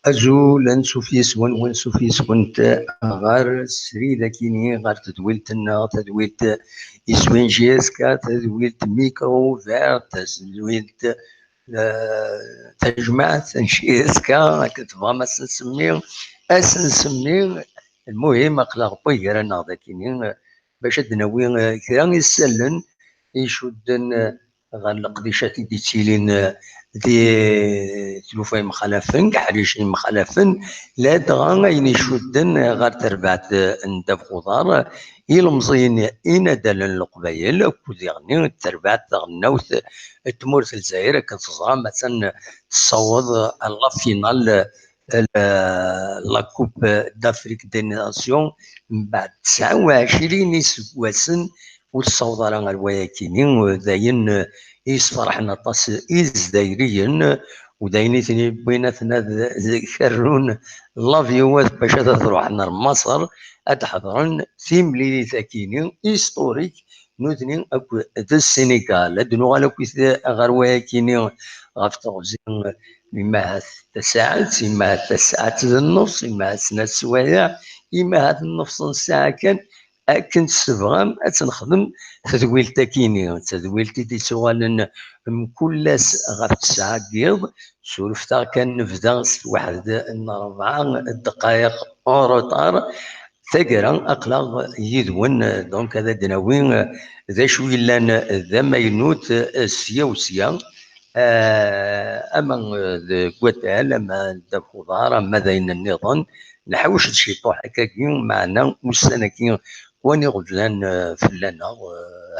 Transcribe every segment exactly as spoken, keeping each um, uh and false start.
Azul, ansuf yes-wen, wansuf yes-went ɣer srid akini, ɣer tedwilt-nneɣ, tadwilt iswin J S K, tadwilt Micro Vert, tadwilt, eh, tajmaɛt n J S K, akken tebɣam ad s-nsemmi, ad s-nsemmi. Lmuhim, aql-aɣ wway gar-aneɣ dakini, bac ad d-nawi, eh, kra isallen icudden, eh, ɣer leqdicat i d-ittilin, eh, di tlufa yemxalafen, deg ḥric yemxalafen, ladɣa ayen icudden, eh, ɣer terbaɛt, eh, n ddabex uḍar, eh, ilemẓiyen inadalen n Leqbayel, akked diɣen terbaɛt taɣelnawt, eh, n tmurt n Lezzayer, akken teẓram, attan tessaweḍ, eh, à la finale, eh, la Coupe d'Afrique des Nations, mbeɛd tesɛa u ɛecrin iseggasen ur tessaweḍ ara ar wayakini, d ayen, eh, yesferḥen aṭas Izzayriyen, u d ayen i ten-yewwin aten ad, ad kerrun l'avion bac ad, ad ruḥen ar Maṣer, ad d-ḥeḍren timlilit akini historique, nutni akked Sénégal. Ad d-nuɣal akkit ɣer wayakini ɣef teɣzi, imahat tasaɛet, imahat tasaɛet d nnefs, imahat snat swayeɛ, imahat nnefs n ssaɛa kan, akken tebɣam ad tt-nexdem tedwilt akini. Tadwilt i d-ittuɣalen mkul ass ɣef tesɛa n yiḍ. Surfet-aɣ kan, nebda s waḥed n rebɛa ddqayeq en retard. Taggara, aql-aɣ yid-wen, donc ad d-nawi d acu yellan d amaynut, sya u sya, eh, ama deg waddal, ama ddabex uḍar, ama d ayen nniḍen. Nḥawec-d ciṭuḥ akkagi, meɛna ussan-agi kwan iɣeblan, eh, fell-aneɣ,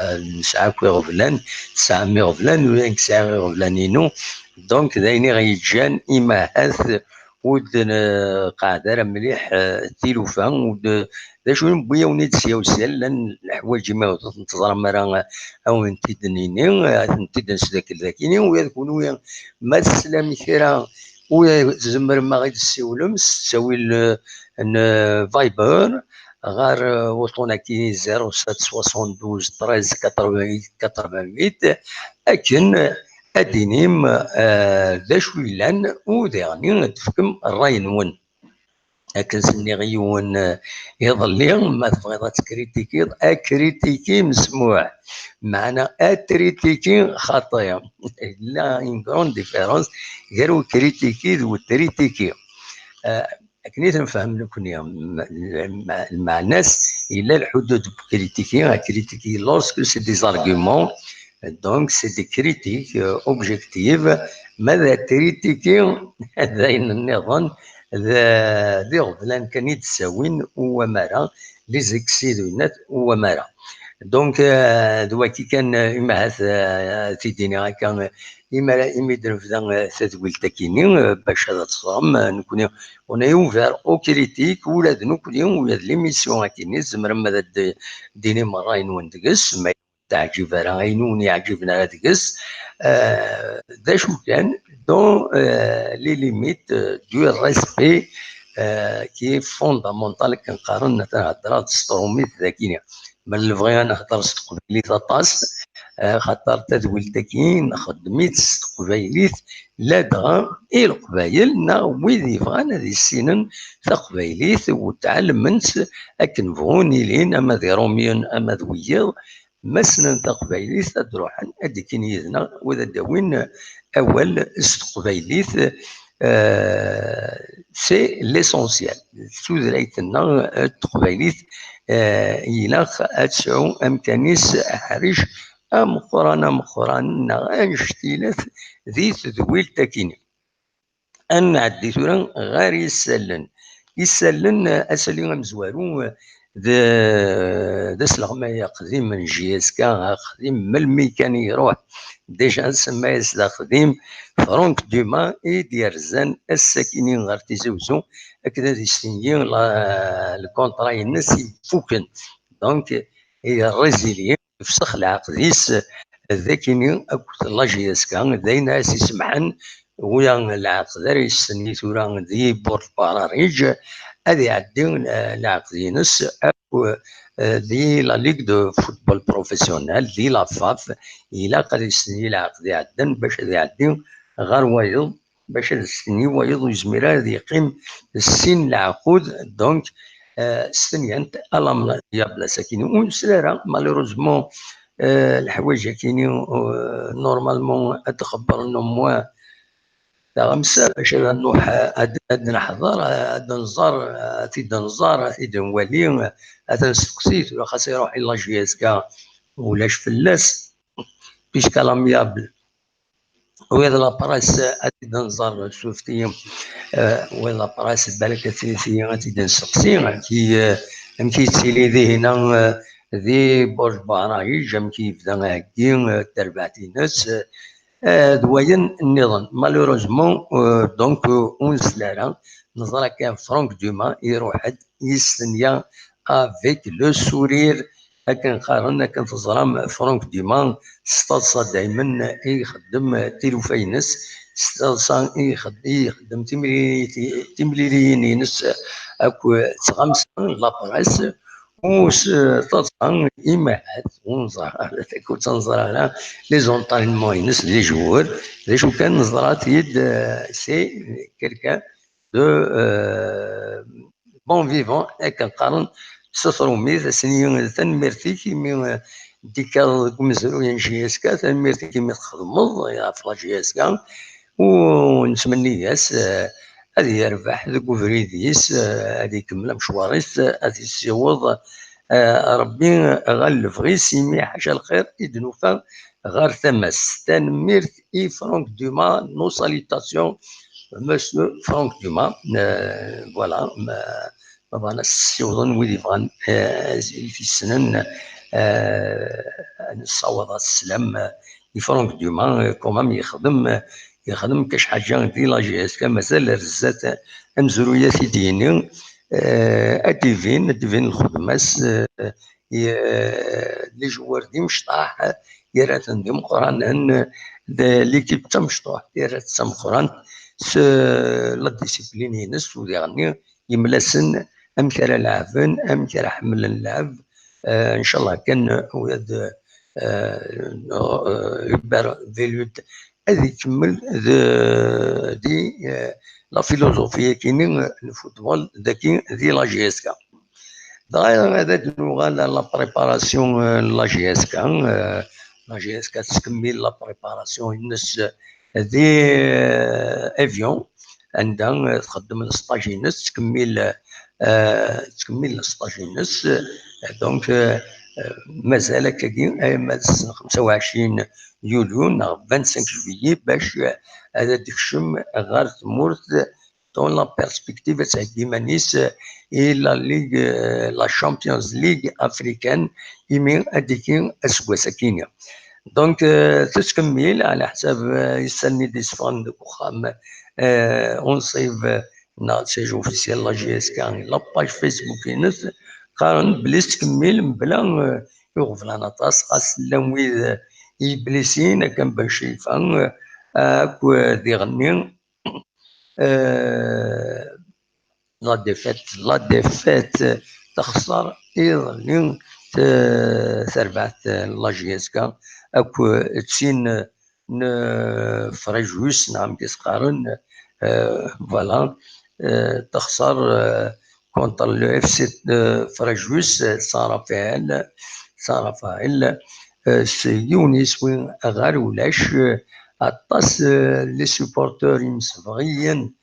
eh, nesɛa akk iɣeblan, tesɛam iɣeblan, ula nekk sɛiɣ iɣeblan-inu. Donc, d ayen i ɣ-yeǧǧan imahat ur d-nqeɛɛed ara mliḥ, eh, tilufa, ur d-, d acu i newwi-yawen-id sya u sya, llan leḥwayeǧ imi ur ten-teẓram ara, eh, ad wen-t-id-nini, eh, ad tent-id-nesdakel dakini, ula d kunwi ma teslam kra, ur tzemrem ad ɣ-id-tessiwlem s ttawil, eh, n, eh, Viber, ɣer, eh, uṭṭun-agi zéro sept soixante-douze treize quatre-vingt-huit quatre-vingt-huit, akken ad d-tinim, eh, d acu yellan, u diɣen ad d-tefkem ṛṛay-nwen. Akken s-nniɣ i yiwen, eh, iḍelli, ma tebɣiḍ ad tekritikiḍ, akritiki mesmuḥ. Meɛna atritiki xaṭi. Yella une grande différence gar ukritiki d utritiki. Eh, akken i tenfehmem nekkni, m-, m-, lmeɛna-s, yella lḥudud n ukritiki, akritiki, lorsque c'est des arguments, donc c'est des critiques, euh, objectives, ma d atritiki, d ayen nniḍen, d, d iɣeblan kan i d-ttawin, u wamara, les excès de net, u wamara. Donc, euh, d waki kan, euh, imahat, euh, t-id-iniɣ akka, euh, imara, imi d-nebda, euh, tadwilt-akini, euh, bac ad teẓrem, euh, nekkni, on est ouvert aux critiques, ula d nekkni, ula d l'émission akini, tzemrem ad d-, d-tinim ṛṛay-nwen deg-s, ma teɛǧib ara, ayen ur wen-yeɛǧiben ara deg-s. Euh, d acu kan, dans, euh, les limites, euh, du respect, euh, qui est fondamental, akken qqaren, atan heddreɣ-d s tṛumit dagini. Ma lebɣi ad nehder s teqbaylit aṭas, eh, xaṭer tadwilt-agi nxeddem-itt s teqbaylit, ladɣa i Leqbayel neɣ wid yebɣan ad issinen taqbaylit u tɛelmen-tt akken bɣun ilin, ama d Iṛumyen, ama d wiyiḍ, ma ssnen taqbaylit ad d-ruḥen ad d-kkin yid-neɣ, u ad d-awin awal s teqbaylit. Euh, c'est l'essentiel. Tutlayt-nneɣ, euh, n teqbaylit, euh, ilaq ad tesɛu amkan-is aḥric ameqqran, ameqqran, neɣ annect-ilat di tedwilt-akini. Ad nɛeddi tura ɣer yisallen. Isallen, euh, asalli amezwaru, euh, d, d asleɣmay aqdim n J S K, aqdim melmi kan iruḥ. Déjà nsemma-yas d aqdim Franck Dumas i d-yerzan ass-akini ɣer Tizi Uzzu, akken ad istenyi la, lkunṭra-ines ifuken. Donc, il est résilient, yefsex leɛqed-is d akini akked la J S K, d ayen ara s-isemḥen ula lɛaqed ara yestenni tura di Bord Barariǧ, ad iɛeddi, eh, leɛqed-ines akk, eh, di la Ligue de Football Professionnel, di la FAF, ilaq ad yestenni leɛqed iɛeddan bac ad iɛeddi ɣer wayeḍ, bac ad s-tini wayeḍ ur yezmir ara ad yeqqim sin leɛqud. Donc, euh, s tenyant à l'amiable, sakini ur nesli ara, malheureusement, euh, leḥwayeǧ akini, euh, normalement ad d-xebbren au moins taɣamsa bac ad nruḥ, ad, ad neḥḍer, ad nẓer, ad t-id-nẓer, ad t-id-nwali, ad nesteqsi, tura xas iruḥ i la J S K ulac fell-as, puisqu'à l'amiable wiyaḍ la presse ad t-id-nẓer, surtout, euh, wiyaḍ la presse balak ad t-, ad t-id-nesteqsi amek i, euh, amek i yettili dihin, euh, di Burj Bahraïj, amek i yebda aheggi, euh, d terbaɛt-ines, euh, d wayen nniḍen. Malheureusement, euh, donc, euh, ur nsel ara. Neẓra kan Franck Dumas iruḥ-d yestenya avec le sourire, akken qqaren, akken teẓram, Franck Dumas s taḍsa daymen i ixeddem tilufa-ines, s taḍsa i ixed-, i ixeddem timlili-, timliliyin-ines akk d tɣamsa n la presse, u s taḍsa imahat, ur neẓra ara, ur neẓra ara les entraînements-ines, les joueurs, d acu kan neẓra-t-id, euh, c'est quelqu'un de, euh, bon vivant, akken qqaren s trumit, asen-iyi tanemmirt-ik imi, euh, d-ikkaḍ deg umezruy n J S K, tanemmirt-ik imi txedmeḍ ɣef la J S K, u nettmenni-yas, euh, ad yerbeḥ deg ubrid-is, euh, ad ikemmel amecwar-is, euh, ad yessiweḍ, euh, Rebbi ɣer lebɣi-s, imi ḥaca lxir i d-nufa ɣer tama-s. Tanemmirt i Franck Dumas, nos salutations, Monsieur Franck Dumas. Euh, voilà, ma, ma bɣan ad s-ssiwḍen wid yebɣan, euh, i t-yessnen, euh, ad nessaweḍ sslam, euh, i Franck Dumas, euh, quand même yexdem, euh, yexdem kac ḥaǧa di la J S K, mazal ar zdat amezruy ad t-id-yini, euh, ad d-ibin, ad d-ibin lxedma-s, euh, i, euh, les joueurs d imecṭaḥ, ira-ten d imeqqranen, d l'équipe d tamecṭuḥt, ira-tt d tameqqrant s la discipline-ines, u diɣenni yemla-sen amek ara leɛben, amek ara ḥemmlen lɛeb. Eh, ncallah kan, eh, wiyaḍ, eh, eh, Hubert Velud ad ikemmel d, di, eh, la philosophie-agi n football dagi di la J S K. Dɣa ad d-nuɣal à la préparation, eh, n la J S K. Eh, la J S K tettkemmil la préparation-ines di, eh, Évian, anda, eh, txeddem le stage-ines, tettkemmil, eh, tettkemmil le stage-ines. Eh, donc, eh, eh, mazal akkagi, eh, ma d xemsa u ɛecrin yulyu neɣ vingt-cinq juillet, bac, eh, ad d-tekcem ɣer tmurt dans la perspective ad theggi iman-is, eh, i la Ligue, eh, la Champions League africaine, imi ad d-tigi aseggas-agi. Donc, eh, tettkemmil ɛla ḥsab, eh, isali i d-yesseffɣen deg uxxam, eh, unṣib, eh, neɣ le siège officiel la J S K, la page Facebook-ines, qqaren belli tettkemmil mebla, eh, iɣeblan aṭas, xas llan wid, eh, i yeblisin akken Ben Caifa, eh, akk, eh, diɣenni, eh, la défaite, la défaite, texṣer iḍelli, eh, terbaɛt, eh, la J S K, akk, eh, d tin, eh, n, eh, Fréjus, neɣ amek i s-qqaren, eh, voilà, eh, texṣer, eh, contre le F C, eh, Fréjus, eh, San Rafael, San Rafael, eh, s yiwen yiswi ɣer ulac, eh, aṭas, eh, les supporters imsebɣiyen,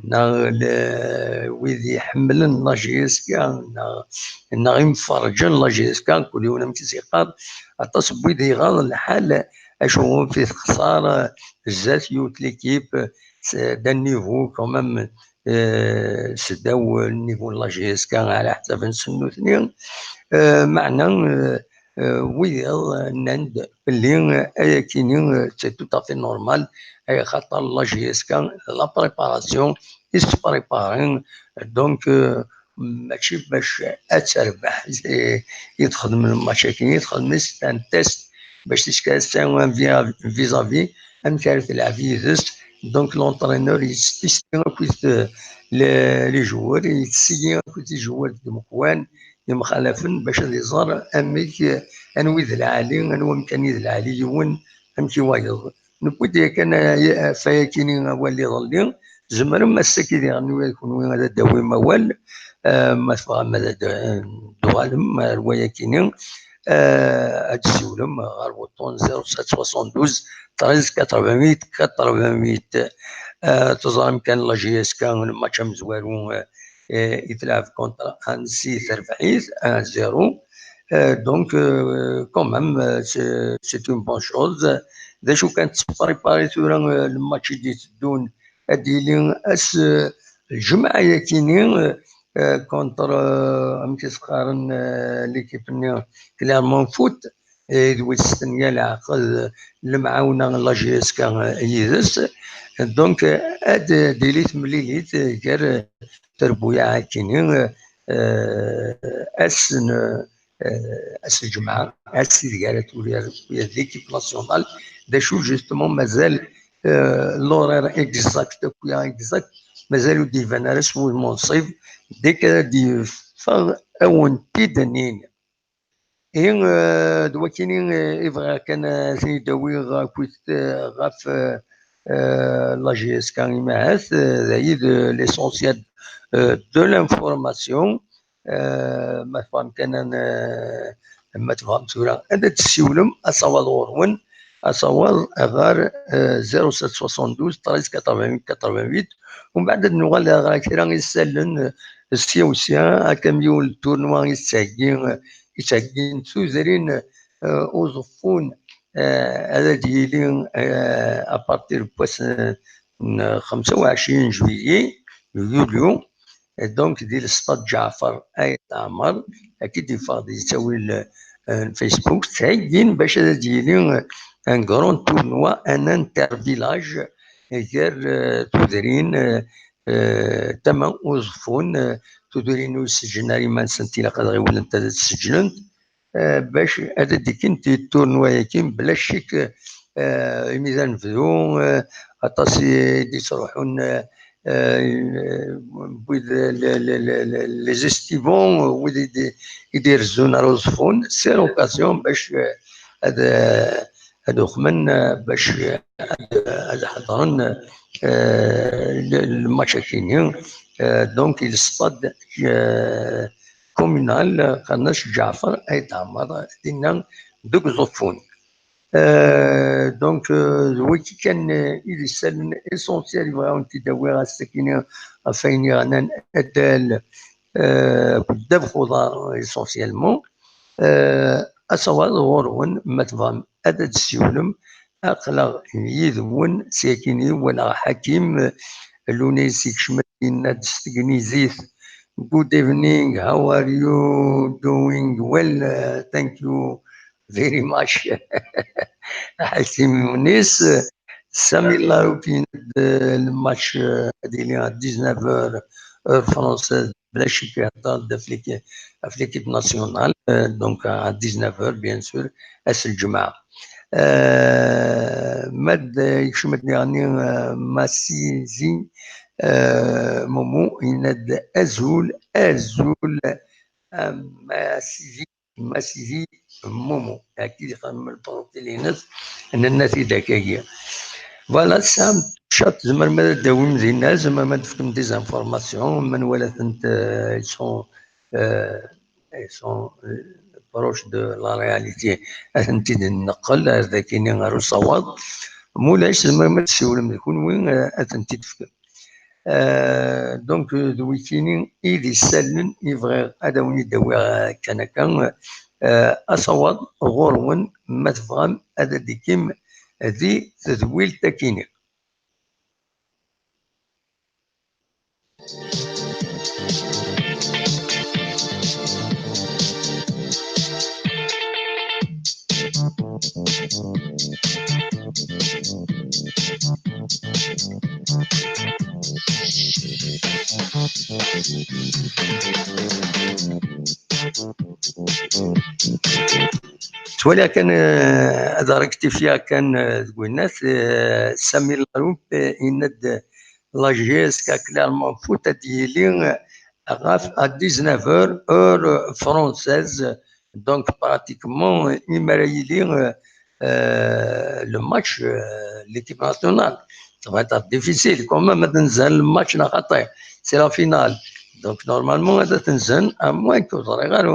neɣ le-, wid iḥemmlen la J S K, neɣ, neɣ imferrǧen la J S K, kul yiwen amek i s-yeqqar, aṭas n wid iɣaḍ lḥal, acu ɣef i texṣer, eh, zdat yiwet l'équipe, eh, s-, d'un niveau quand même, eh, seddaw niveau n la J S K, ɛla ḥsab-nsen nutni. Eh, meɛna, eh, eh, wiyaḍ nnan-d belli, eh, ayakini, eh, c'est tout à fait normal, eh, axaṭer la J S K, la préparation, i s-préparen, donc, eh, mačči bac ad terbeḥ, eh, i txedmen match-agi, i txedmen c'est un test, bac tis-, vis-à-vis amek ara telɛeb yid-s. Donc, l'entraîneur yettessi akkit, euh, les, les joueurs, yettessi akkit les joueurs d imekwan, imxalafen, bac ad iẓer amek, euh, anwa i d lɛali, anwa amkan i d lɛali yiwen, amek i wayeḍ. Newwi-d yakan ɣef wayakini awal iḍelli. Tzemrem ass-agi diɣen, nwiɣ kunwi ad d-tawim awal, eh, ma tebɣam ad d-, eh, d-tuɣalem ar wayakini, eh, ad d-tessiwlem ɣer buṭun zéro sept soixante-douze treize quatre-vingt-huit quatre-vingt-huit. Eh, teẓram kan la J S K, lmatch amezwaru, eh, eh, i tleɛb contre Annecy, terbeḥ-it un zéro. Eh, donc, eh, quand même, eh, c'est, c'est une bonne chose. D acu kan, tettprépari tura, eh, lmatch i d-iteddun, ad d-yili ass, eh, lǧemɛa-yakini, eh, eh, contre, eh, amek i s-qqaren, eh, l'équipe-nni, Clermont Foot, eh, d wis tenya leɛqed, lemɛawna n la J S K, eh, yid-s. Donc, eh, ad d-tili temlilit, eh, gar, eh, terbuyaɛ-akini, eh, ass n, eh, ass n lǧemɛa, ass ideg ara turar l'équipe nationale. D acu justement mazal, eh, l'horaire exact, akk-ya exact, mazal ur d-iban ara s wudem unṣib, deg ara d-yeffeɣ ad wen-t-id-nini. Ihi, eh, d wakini, eh, i bɣiɣ kan, eh, ad ten-id-awiɣ akkit, eh, ɣef, eh, eh, la J S K, imahat, eh, d ayi d l'essentiel, eh, de l'information. Eh, ma tebɣam kan, eh, ma tebɣam tura ad d-tessiwlem, asawaḍ ɣur-wen, asawaḍ ɣer, eh, zéro sept soixante-douze treize quatre-vingt-huit quatre-vingt-huit. Umbeɛd ad nuɣal ɣer kra isallen, eh, sya u sya, akka am yiwen n turnwa i tettheggi, eh, i ttheggin tudrin, eh, uẓeffun, eh, ad d-yili, eh, à partir n wass, eh, n xemsa u ɛecrin juillet, yulyu, eh, donc di l'stade Ǧaɛfar Ayt Ɛmer, akka i d-yeffeɣ di ttawil, eh, n Facebook, ttheggin bac ad d-yili, eh, un grand tournoi, un intervillage, eh, gar, eh, tudrin, eh, eh, tama uẓeffun, eh, tudrin ur seǧǧen ara iman-nsent, ilaq ad ɣiwlent ad seǧǧnent, eh, bac ad d-ikkent i turnwa-yagi, bla ccek, eh, imi d anebdu, eh, aṭas i d-yettruḥun, eh, eh, wid, le-, le-, le-, le-, les estivants, wid i d-, i d-irezzun ar uẓeffun, c'est l'occasion bac, eh, ad, eh, ad uxmen, eh, bac, eh, ad, ad ḥeḍren, eh, le-, lmatch-agi-nni. Eh, donc, il stade, eh, communal, eh, qqaren-as Ǧaɛfar Ayt Ɛmer, dinna deg Uẓeffun. Eh, donc, eh, d wagi kan, eh, i d isallen essentiel i bɣiɣ ad wen-t-id-awiɣ ass-agi-nni ɣef wayen yeɛnan addal, eh, akked ddabex uḍar essentiellement. Eh, asawaḍ ɣur-wen, ma tebɣam ad d-tessiwlem, aql-aɣ yid-wen. Syakini walaɣ Ḥakim, eh, Lunis ikcem-d, yenna-d s tegnizit, "Good evening, how are you doing?" Well, eh, thank you very much. Ḥakim Lunis, eh, Sami Laroup yenna-d, eh, lmatch, eh, ad yili à dix-neuf heures, heure française, bla ccek ihedder-d ɣef l'équi-, ɣef l'équipe nationale, euh, donc à dix-neuf heures, bien sûr, ass lǧemɛa. Euh, ma d, euh, yekcem-d diɣenni, euh, Massizi, euh, Momo, yenna-d azul, azul, euh, Massizi, Massizi Momo. Akka i d-ixdem lprofil-ines, nenna-t-id akkagi. Voilà, tesɛam chat, tzemrem ad d-tawim dinna, tzemrem ad d-tefkem des informations, ma nwala-tent, euh, ils sont, euh, ils sont, euh, proches de la réalité, ad tent-id-nneqqel ar dakini ar usawaḍ. Ma ulac, tzemrem ad tessiwlem d kunwi, euh, ad tent-id-tefkem. Euh, donc, euh, d wikini i d isallen i bɣiɣ ad awen-id-awiɣ, euh, kan akka. Euh, asawaḍ ɣur-wen, ma tebɣam ad d-ikim di tedwilt akini. Ttwaliɣ kan, eh, ad rectifier kan, eh, deg winnat, eh, Sami Laroup, eh, yenna-d, eh, la J S K Clermont Foot ad yili, eh, ɣef à dix-neuf heures, heure française. Donc, pratiquement, euh, mi ara yili, euh, euh, le match, euh, l'équipe nationale. Ça va être difficile quand même ad nzhen le match neɣ xaṭi, c'est la finale. Donc normalement ad t-nzhen, à moins que ur ẓriɣ ara,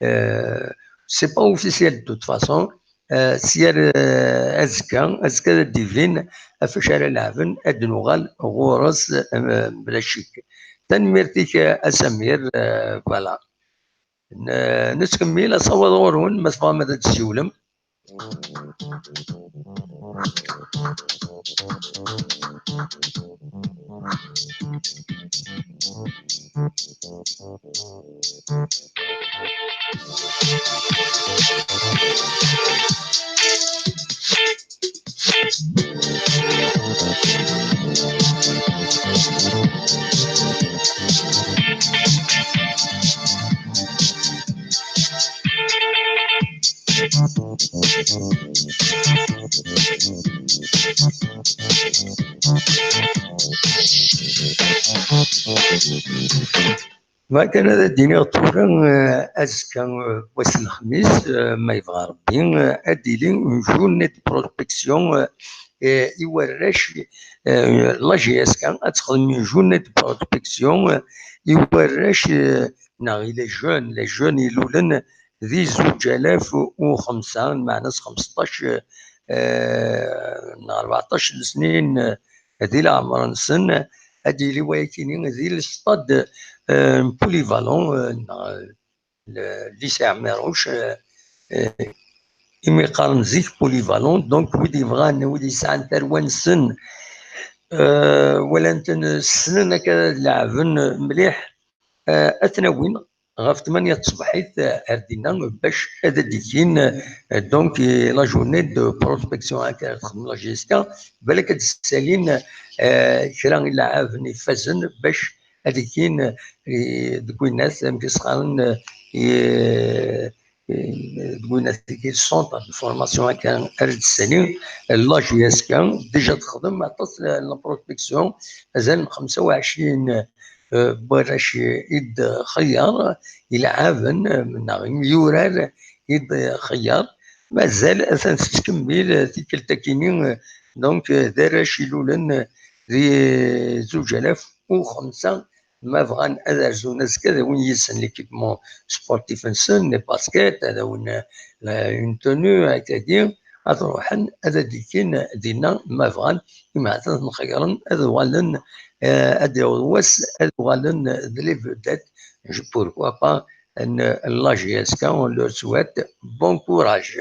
euh, c'est pas officiel de toute façon. Euh, si ar, euh, azekka, azekka ad d-ibin ɣef wacu ara leɛben, ad d-nuɣal ɣur-s, euh, bla ccek. Tanemmirt-ik, euh, a Samir, euh, voilà. N-, nettkemmil, asawaḍ ɣur-wen, ma tebɣam ad d-tsiwlem. Ma kan ad d-iniɣ tura, eh, azekka, eh, wass n lexmis, eh, ma yebɣa Rebbi, eh, ad d-ili une journée de prospection, eh, eh, i warrac, eh, la J S K ad texdem une journée de prospection, eh, i warrac, eh, neɣ i les jeunes, les jeunes ilulen di zuǧ alaf u xemsa, lmeɛna s xmesṭac, eh, neɣ rbeɛṭac n snin, eh, di leɛmer-nsen, ad d-yili wayakini di le stade, eh, polyvalent, eh, neɣ le lycée Ɛmiruc, eh, eh, imi qqaren zik polyvalent, donc wid yebɣan, wid yesɛan tarwa-nsen, eh, walan-ten ssnen akka ad leɛben mliḥ, eh, ad ten-awin ɣef tmanya tṣebḥit, eh, ar dinna bac ad d-ikin, eh, donc, eh, la journée de prospection akka ara texdem la J S K, balak ad d-ssalin, eh, kra n ileɛɛaben ifazen bac ad d-ikin, eh, deg winnat, amek i s-qqaren, eh, eh, deg winnat-agi, centre de formation akka ara d-ssali, eh, la J S K, déjà texdem aṭas, eh, la prospection, azal n xemsa u ɛecrin, eh, n warrac i d-xeyyer, ileɛɛaben, eh, neɣ imyurar i d-xeyyer. Mazal atan tettkemmil, eh, tikkelt-akini, eh, donc, eh, d arrac ilulen, eh, di zuǧ alaf u xemsa, ma bɣan ad rzun azekka, ad awin yid-sen l'équipement sportif-nsen, les baskets, ad awin, eh, une tenue, akkagi, ad ruḥen, ad d-ikin dinna, ma bɣan, imi ad ten-xeyyren, ad uɣalen, eh, ad d-yaweḍ wass, ad uɣalen d les vedettes, pourquoi pas, n la J S K, on leur souhaite bon courage.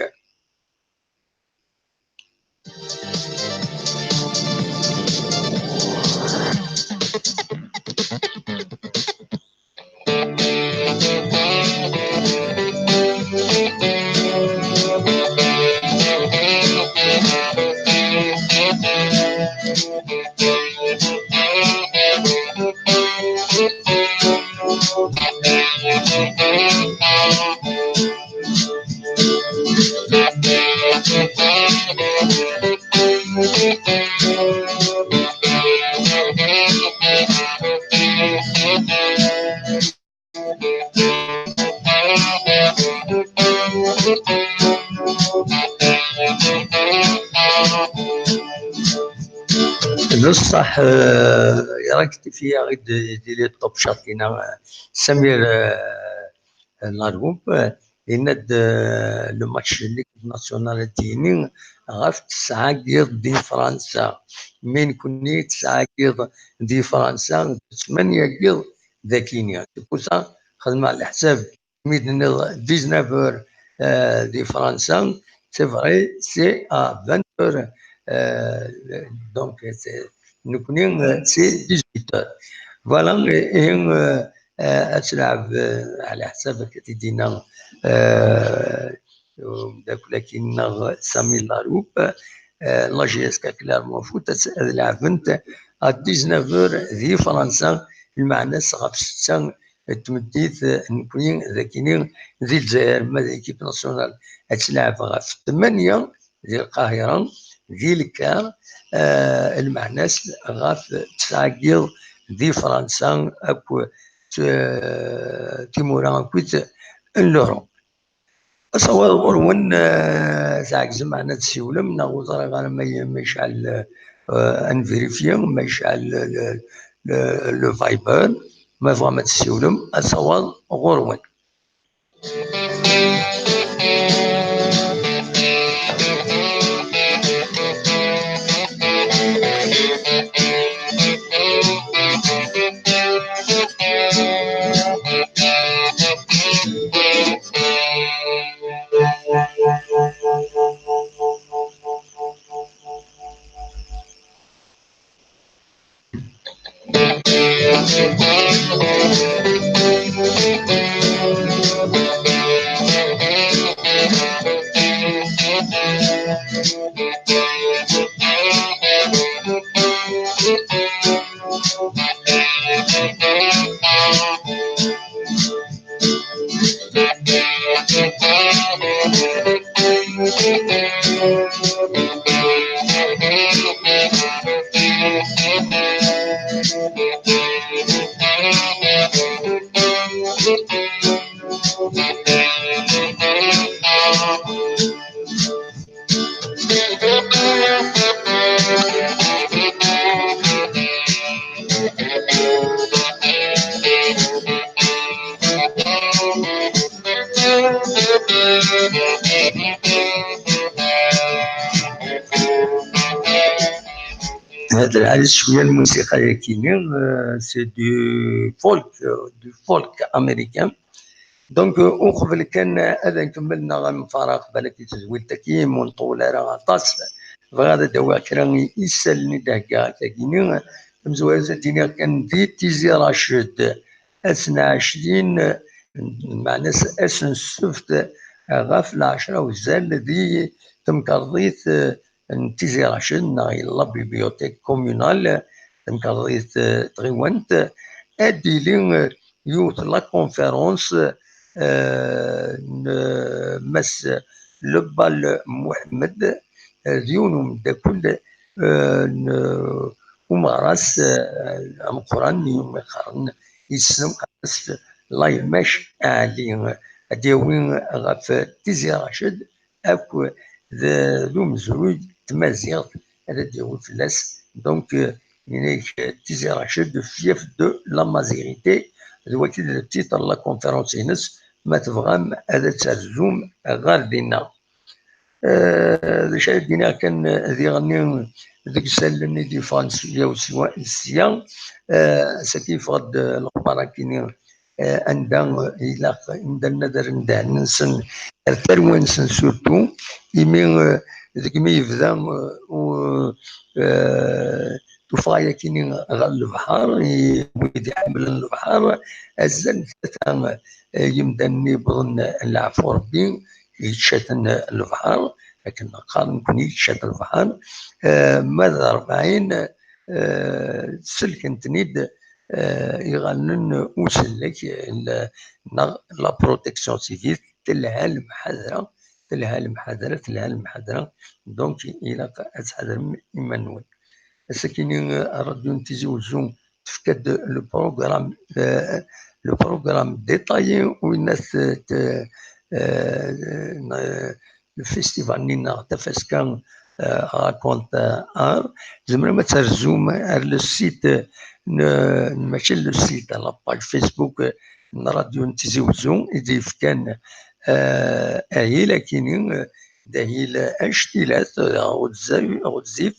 Beṣṣeḥ, eh, ɣer-k tifya i d-, i d-ili ṭṭup cakina, eh, Samir, eh, Laroup, eh, yenna-d, eh, le match n l'équipe nationale ad d-yini ɣef tesɛa n yiḍ di Fransa. Mi nekni tesɛa n yiḍ di Fransa, d ttmanya n yiḍ dagini. C'est pour ça, xedmeɣ leḥsab mi d-tenniḍ dix-neuf heures, euh, di Fransa, c'est vrai, c'est à vingt heures, euh, donc, c'est, nekni, euh, c'est dix-huit heures. Voilà, et, et, euh, euh, ad tleɛb, euh, ɛla ḥsab akka t-id-yenna, euh, umeddakel-agi-nneɣ Sami Laroup, euh, la J S K Clermont Foot, ad, ad leɛbent à dix-neuf heures di Fransa, lmeɛna-s ɣef ssetta n tmeddit, eh, nekni dagini di Lezzayer, ma d l'équipe nationale ad tleɛb ɣef tmanya di Lqahira, di Lekkar, eh, lmeɛna-s ɣef tesɛa n yiḍ di Fransa akk, eh, timura akkit n l'Europe. Asawaḍ ɣur-wen, eh, tɛegzem, meɛna ad tessiwlem, neɣ ur ẓriɣ ara ma, ma yecɛel, eh, ad nvirifyi ma yecɛel le, le, le, le Viber, ma tebɣam ad tessiwlem, asawaḍ ɣur-wen. هاد العرس شوية الموسيقى ياكيني، آه، c'est du folk, euh, du folk américain. Donc, euh, uqbel kan ad nkemmel neɣ ad nfaraq, balak i tedwilt-agi, ur nṭewwel ara aṭas. Bɣiɣ ad d-awiɣ kra n yisallen i d-heggaɣ tagini. Tamezwarut ad d-iniɣ kan di Tizi Rached, ass n ɛecrin, meɛna ass n ssebt, ɣef lɛecra uzal di temkarḍit, eh, n Tizi Rached, neɣ la bibliothèque communale, temkarḍit, eh, tɣiwant, ad d-tili, eh, yiwet la conférence, eh, n, eh, Mass Lebal Mohamed, eh, d yiwen umeddakel, eh, n, eh, umeɣras, eh, ameqqran, i wumi qqaren, yessen ameɣras Laymac Ali, ad d-yawi ɣef Tizi Rached, akk d, d umezruy n tmaziɣt, ad d-yawi fell-as. Donc, euh, yenna-k, euh, Tizi Rached, fief de la mazirité, d wagi d titre n la conférence-ines, ma tebɣam ad terzum ɣer dinna. Euh, d acu ara d-iniɣ kan, euh, diɣenni deg isallen i d-yeffɣen sya u sya, sya, euh, ass-agi yeffeɣ-d, euh, lexbar-agi-nni, eh, anda, eh, ilaq imdanen ad rren ddehn-nsen ar tarwa-nsen surtout, imi, eh, deg mi yebda, eh, u-, eh, tuffɣa-yagi-nni ɣer lebḥer, i wid iḥemmlen lebḥer, azal n tlata, eh, yimdanen yewwḍen, eh, leɛfu Rebbi, yečča-ten lebḥer, akken neqqar nekkni yečča-t lebḥer, eh, ma d rebɛin, eh, selken-ten-id, eh, iɣallen usellek, eh, n-, neɣ la protection civile, telha lemḥadra, telha lemḥadra, telha lemḥadra. Donc, ilaq ad tḥadrem iman-nwen. Ass-akini, eh, ṛṛadyu n Tizi Wezzu tefka-d le programme, eh, le programme détaillé, win at, eh, eh, le festival-nni neɣ tafaska, eh, Raconte, eh, Art. Tzemrem ad terzum ar le site n, n, mačči le site, la page Facebook, eh, n ṛṛadyu n Tizi Wezzu i d-yefkan, eh, ahil akini, eh, d ahil, eh, anect-ilat, eh, ɣezzif, ɣezzif,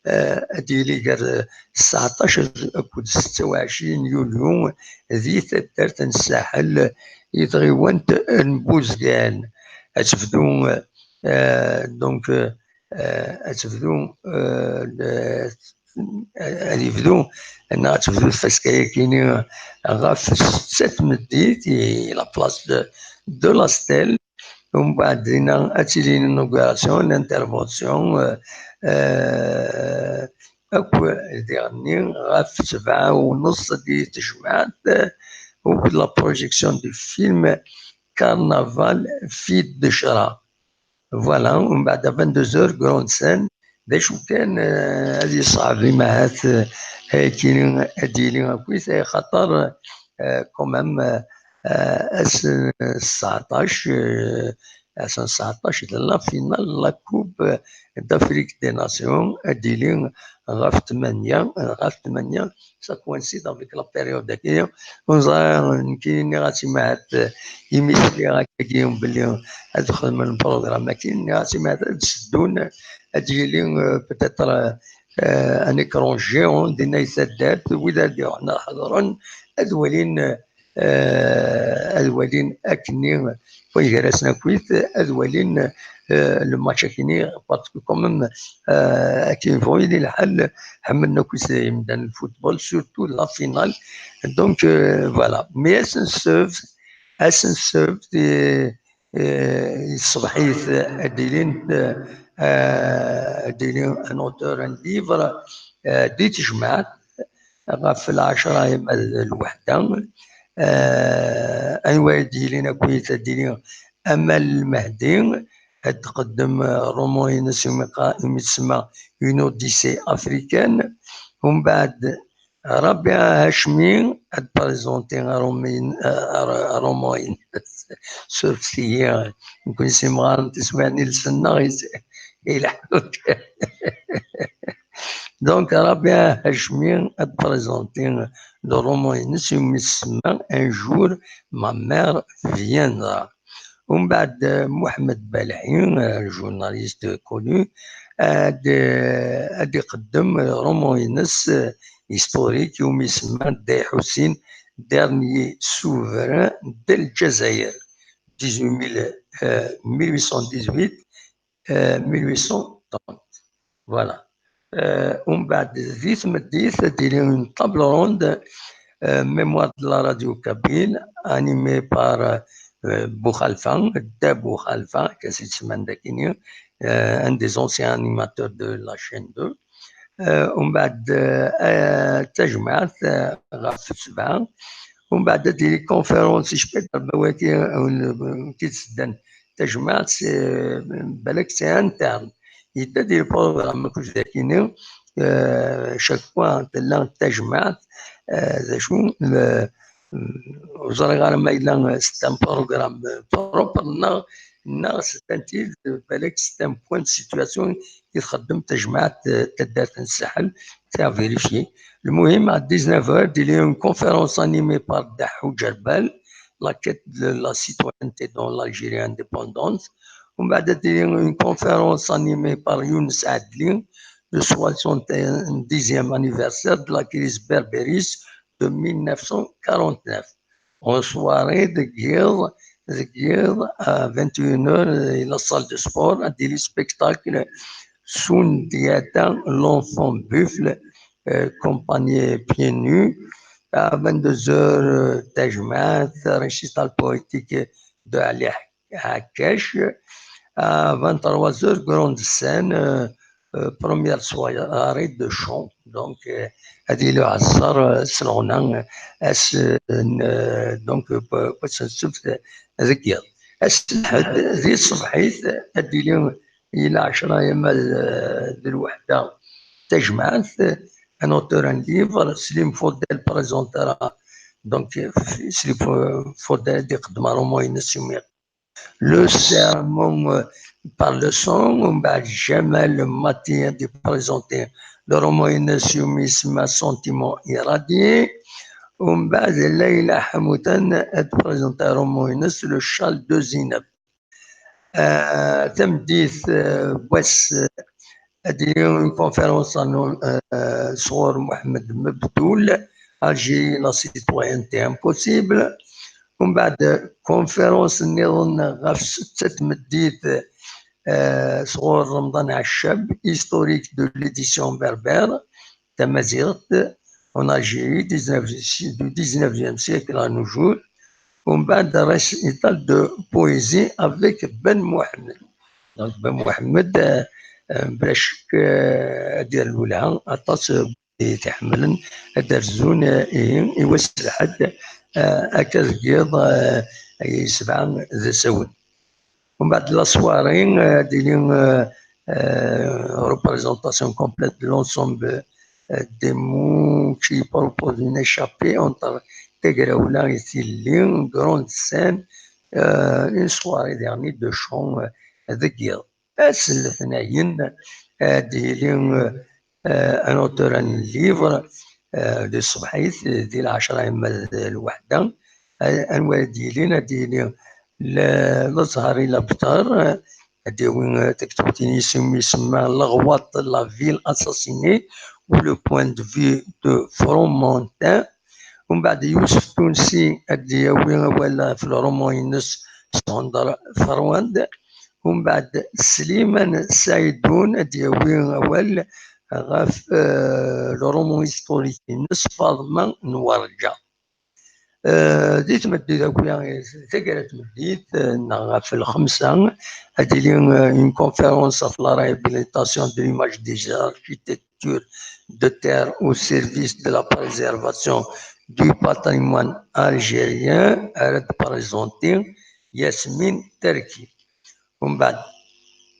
eh, ad d-yili gar, eh, tseɛṭac akked setta u ɛecrin yulyu di taddart n Saḥel, i tɣiwant n Buzgan. Ad tebdu, eh, donc, eh, ad tebdu, eh, le-, ad yebdu, neɣ ad tebdu tfaska-yagi-ni ɣef setta tmeddit, i la place de, de la Stèle. Umbeɛd dinna ad tili l'inauguration, l'intervention, eh, eh, akk diɣenni ɣef sebɛa u nneṣ di tejmaɛt, eh, akked la projection du film Carnaval fi Ddecra. Voilà, umbeɛd à vingt-deux heures, grande scène. D acu kan, eh, ad yeṣɛeb imahat, eh, ayagi ad d-yili akkit, eh, xaṭer, eh, quand même, eh, eh, ass n tseɛṭac, eh, ass n tseɛṭac d la finale la Coupe d'Afrique des Nations, ad d-tili ɣef ṭṭmanya, ɣef ṭṭmanya, ça coïncide avec la période-agi. Ur neẓri, nekkini nniɣ-as i Maɛad, imi sliɣ akkagi belli ad xedmen programme-agi, nniɣ-as i Maɛad ad d-seddun, ad d-yili, euh, peut-être, euh, un écran géant, dinna i taddart, wid ara d-iruḥen ad ḥeḍren, ad walin, euh, ad walin akkenni, gar-asen akkit, ad walin, euh, le match akkenni, parce que quand même, euh, akken yebɣu yili lḥal, ḥemmlen akkit yimdanen le football, surtout la finale. Donc, euh, voilà. Mais à Senseuv, à Senseuv, euh, euh, ṣṣbeḥ-it, ad d-ilin, euh, ad d-ilin un auteur, un livre, euh, di tejmaɛt, ɣef lɛecṛa yamma d lweḥda. Euh, anwa i d-yilin akkit? Ad d-yili Amal Lmehdi, ad d-tqeddem, euh, roman-ines umi qa-, umi tsemma Une Odyssée africaine. Umbeɛd, Rabia Hacmi ad d-présenter un roman, euh, un roman-ines. Surfet-iyi, nekkni s imɣaren tiswiɛin iles-nneɣ is-, ileḥḥu. Donc, Rabia Hacmi ad d-présenter le roman-ines umi tsemma Un jour, ma mère viendra. Umbeɛd, euh, Mohamed Balhi, euh, journaliste connu, ad, euh, ad iqeddem roman-ines, euh, historique umi isemma Dda Ḥusin, Dernier souverain de Lezzayer, dix-huit mille, euh, mille huit cent dix-huit, euh, mille huit cent trente. Voilà. Euh, umbeɛd, di tmeddit, ad d-tili une table ronde, euh, mémoire de la radio kabyle, animée par, euh, Boukhalifa, Dda Boukhalifa, qu'est-ce que c'est, euh, un des anciens animateurs de la chaîne deux. Euh, umbeɛd, euh, tajmaɛt, euh, ɣef ssebɛa. Umbeɛd ad d-tili conférence, je peux dire, wagi, euh, ki d-seddan tajmaɛt, c'est, euh, balak c'est interne. Yedda di programme akked dakini, euh, chaque fois tella tajmaɛt, euh, d acu, le, ur ẓriɣ ara ma yella c'est un programme propre neɣ, neɣ c'est un titre, balak c'est un point de situation i txeddem tajmaɛt, euh, taddart n Saḥel, c'est à vérifier. Lmuhim, à dix-neuf heures, il y a une conférence animée par Dahou Djerbal, la quête de la citoyenneté dans l'Algérie indépendante. Umbeɛd, il y a une conférence animée par Younes Adli, le soixante-dixième anniversaire de la crise berbériste de mille neuf cent quarante-neuf. En soirée, deg yiḍ, deg yiḍ, à vingt et une heures, euh, la salle de sport, ad d-tili spectacle Sundiata, l'enfant buffle, euh, compagnie pieds nus. À vingt-deux heures, euh, tajmaɛt, récital poétique de Ali Hakkac. À vingt-trois heures, grande scène, euh, euh, première soirée de chant. Donc, euh, ad yili uɛeṣṣer, euh, s lɣna, euh, ass, euh, n, euh, donc, euh, p-, p-, s-, s-, deg yiḍ. Ass n lḥedd, di tṣebḥit, ad d-tili i lɛecṛa yamma d, d lweḥda tajmaɛt, un auteur, un livre, Slim Fodel présentera, donc, euh, Slim Fo-, Fodel ad d-iqeddem aṛumu-ines umi Le serment, euh, par le sang, umbeɛd Jamal Mati ad d-iprezenti le roman-ines umi isemma Sentiment irradié, umbeɛd Layla Ḥamutan ad d-tprezenti aṛumu-ines Le châle de Zineb. Euh, tameddit, euh, n wass, euh, ad d-yili une conférence, euh, sɣur Mohamed Mebdoul, Algérie, la citoyenneté impossible. Umbeɛd, conférence nniḍen ɣef setta tmeddit, euh, sɣur Remḍan Ɛeccab, historique de l'édition berbère, tamaziɣt, en Algérie, dix-neuf, du dix-neuvième siècle à nos jours. Umbeɛd, récital de poésie avec Ben Mohamed. Donc, Ben Mohamed, euh, euh, bla ccek, euh, ad yernu lha aṭas, euh, i t-iḥemmlen ad d-rzun, euh, ihi, i wass n lḥedd, euh, akka deg yiḍ, euh, ay sebɛa d asawen. Umbeɛd, la soirée, euh, ad d-tili, euh, euh, représentation complète de l'ensemble, euh, des mots qui proposent une échappée entre tagrawla i tilelli, une grande scène, euh, une soirée diɣen de chant, euh, deg yiḍ. Ass n letnayen, euh, ad d-yili, euh, un auteur n livre, euh, di tṣebḥit, di lɛecra yemma d lweḥda. Euh, anwa ara d-yilin? Ad d-yili le, le Zhar El Abtar, euh, ad d-yawi, euh, taktubt-nni yesem-, isemma Leɣwaṭ, la ville assassinée, ou le point de vue de Fromantin. Umbeɛd Yusef Tunsi ad d-yawi awal ɣef le roman-ines Sandra Ferwand. Umbeɛd Sliman Saïdoun ad d-yawi awal ɣef, euh, le roman historique-ines Faḍma n Werǧa. Euh, di tmeddit akk, taggara n tmeddit, euh, neɣ ɣef lxemsa, ad d-tili, euh, une conférence sur la réhabilitation de l'image des architectures de terre au service de la préservation du patrimoine algérien, ara d-présenter Yasmine Terki. Umbeɛd,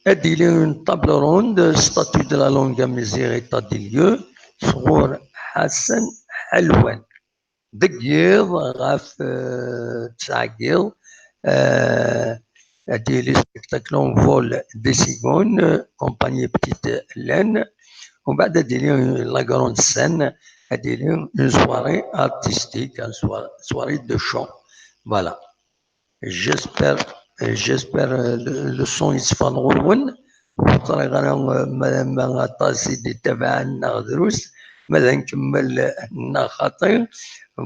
ad d-tili une table ronde, statut de la langue amazigh, état des lieux, sɣur Ḥasan Ḥelwan. Deg yiḍ ɣef, euh, tesɛa n yiḍ, euh, ad d-yili spectacle en vol des cigognes, euh, compagnie Petite Laine. Umbeɛd ad d-yili la grande scène, ad d-yili une soirée artistique, une soirée, soirée de chant. Voilà. J'espère, j'espère, euh, le, le son yetteffeɣ ɣur-wen. Ur ẓriɣ ara, euh, ma, ma aṭas i d-ittabaɛen neɣ drus, ma ad nkemmel neɣ xaṭi.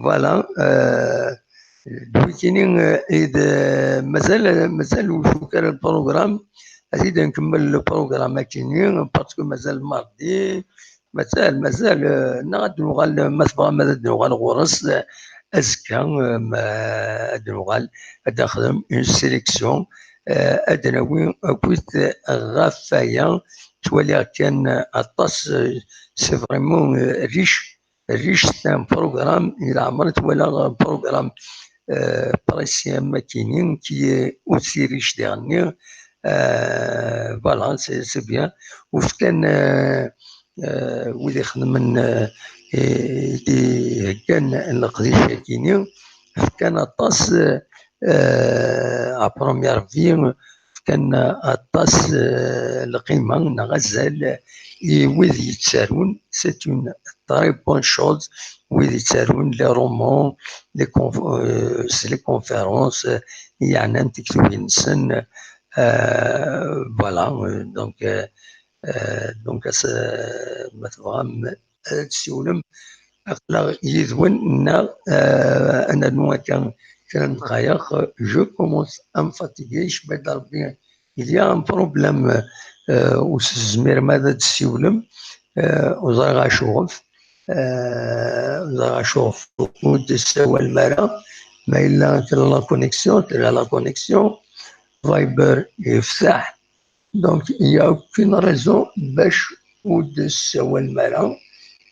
Voilà, euh, d wikini, euh, i d, mazal, mazal ur ifuk ara lprogram. Ad t-id-nkemmel lprogram akkenni, parce que mazal mardi, mazal, mazal, euh, neɣ ad nuɣal, ma tebɣam ad nuɣal ɣur-s, euh, azekka, euh, ma ad nuɣal, ad nexdem une sélection, euh, ad nawi akkit ɣef waya. Ttwaliɣ kan aṭas, euh, c'est vraiment, euh, riche, riche, c'est un programme, il a un programme, euh, précis, un maquini qui est aussi riche dernier. Euh, voilà, c'est, c'est bien. Ou euh, euh, wid ixedmen, euh, i d-iheggan leqdic-agi-nni, fkan aṭas, euh, à première vue, fkan aṭas, euh, lqima neɣ azal i wid yettarun. C'est une très bonne chose. Wid yettarun les romans, les conf-, euh, c'est les conférences, euh, yeɛnan tiktubin-nsen, euh, voilà, euh, donc, euh, euh, donc, as-, ma tebɣam ad tessiwlem, aql-aɣ yid-wen, neɣ, euh, ad nernu akka kra n ddqayeq. Je commence à me fatiguer, icebba-d Rebbi. Il y a un problème, euh, ur tezmirem ad d-tessiwlem, euh, ur ẓriɣ acuɣef, euh, ur ẓriɣ acuɣef ur d-tessawalem ara, ma yella tella la connexion, tella la connexion, Viber yeftaḥ, donc il y a aucune raison bac ur d-tessawalem ara,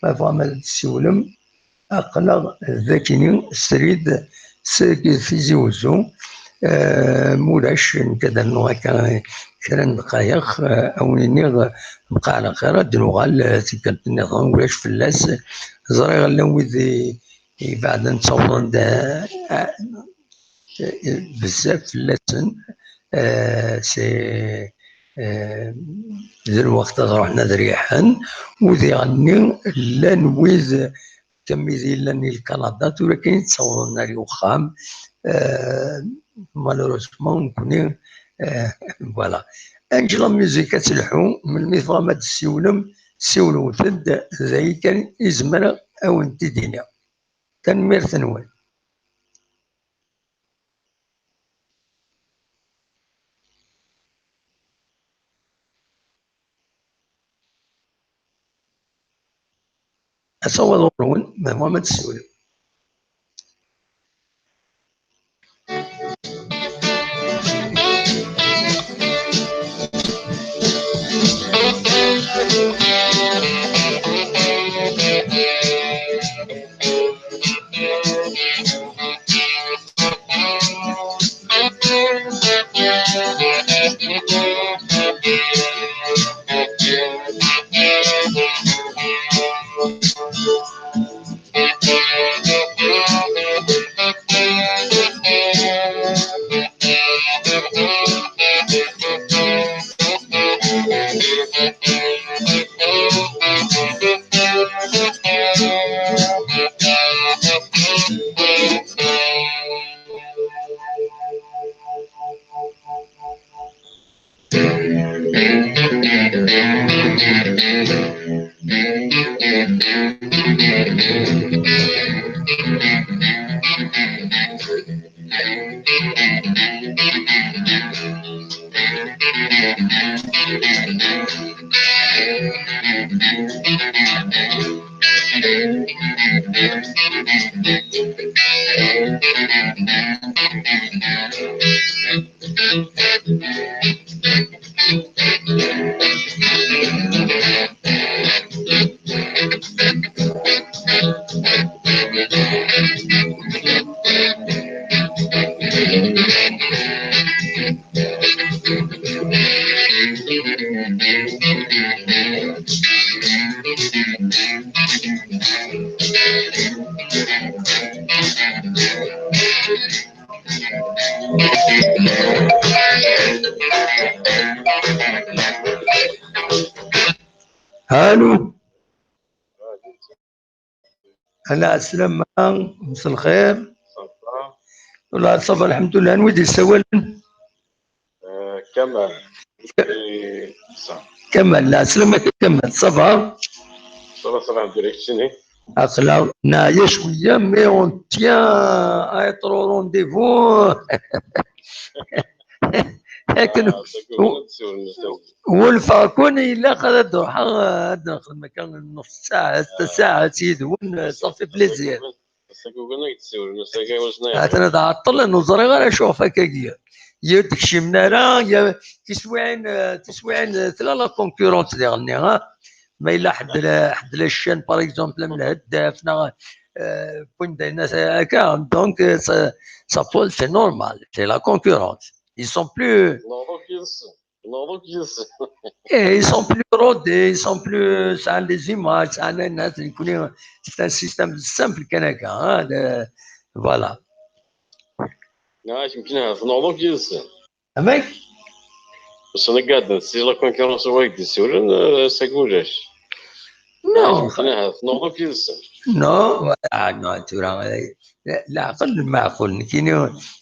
ma tebɣam ad d-tessiwlem, aql-aɣ d akini srid seg Tizi Uzzu. Eh, ma ulac, nekk ad rnuɣ akka kra n ddqayeq, eh, a wen-iniɣ bqa ɛla xir, ad d-nuɣal, eh, tikkelt nniḍen, ulac fell-as. Ẓriɣ llan wid i, ibeɛden ttawḍen-d, eh, eh, bezzaf fell-asen, eh, c'est, eh, d lweqt ad ruḥen ad riḥen, u diɣenni llan wid Kemmini yellan i Lkanada, tura kan i d-ssawḍen ar uxxam. Euh, malheureusement, nekkni, euh, voilà. Ange la musique ad telḥu, melmi tebɣam ad d-tessiwlem, siwlewt-d, d ayi kan i zemreɣ ad wen-t-id-iniɣ. Tanemmirt-nwen. Asawaḍ ɣur-wen, ma tebɣam ad tessiwlem. Allô. Ala, السلامة، مساء الخير. Wala, ça va, الحمد لله. Anwa i d-yessawalen? Euh, Kamal. Et ça. Kamal, la, السلامة Kamal, ça va? Ça va, ça va, الحمد لله. Aql-aɣ neɛya cwiya, mais on tient à être au rendez-vous. Akken ɣulfeɣ-ken, ilaq ad d-ruḥeɣ ad nexdem akka nus saɛet, tasaɛet yid-wen, ça fait plaisir. Atan ad ɛeṭṭlen, ur ẓriɣ ara acu ɣef akka-agi. Ya ur d-kcimen ara, ya tiswiɛin, eh, tiswiɛin, eh, tella la concurrence diɣenni, ha? Ma yella ḥedd la, ḥedd la ccan, par exemple, am Lheddaf, neɣ, eh, wwin-d ayen akka, donc, eh, ça, ça pose, c'est normal, c'est la concurrence. Ils sont plus... Ils sont plus rodés, ils sont plus, ça, les images, ça, les, les, c'est un système simple, kan akka, hein, de, voilà. Amek? Bas nekk ad si la concurrence wa i d-issawlen, eh, sagi ulac. Non. Amek tnehha, tnuɣeḍ akk yid-sen? Non, ah, non, tura, eh, leɛqel lmeɛqul, nekkini,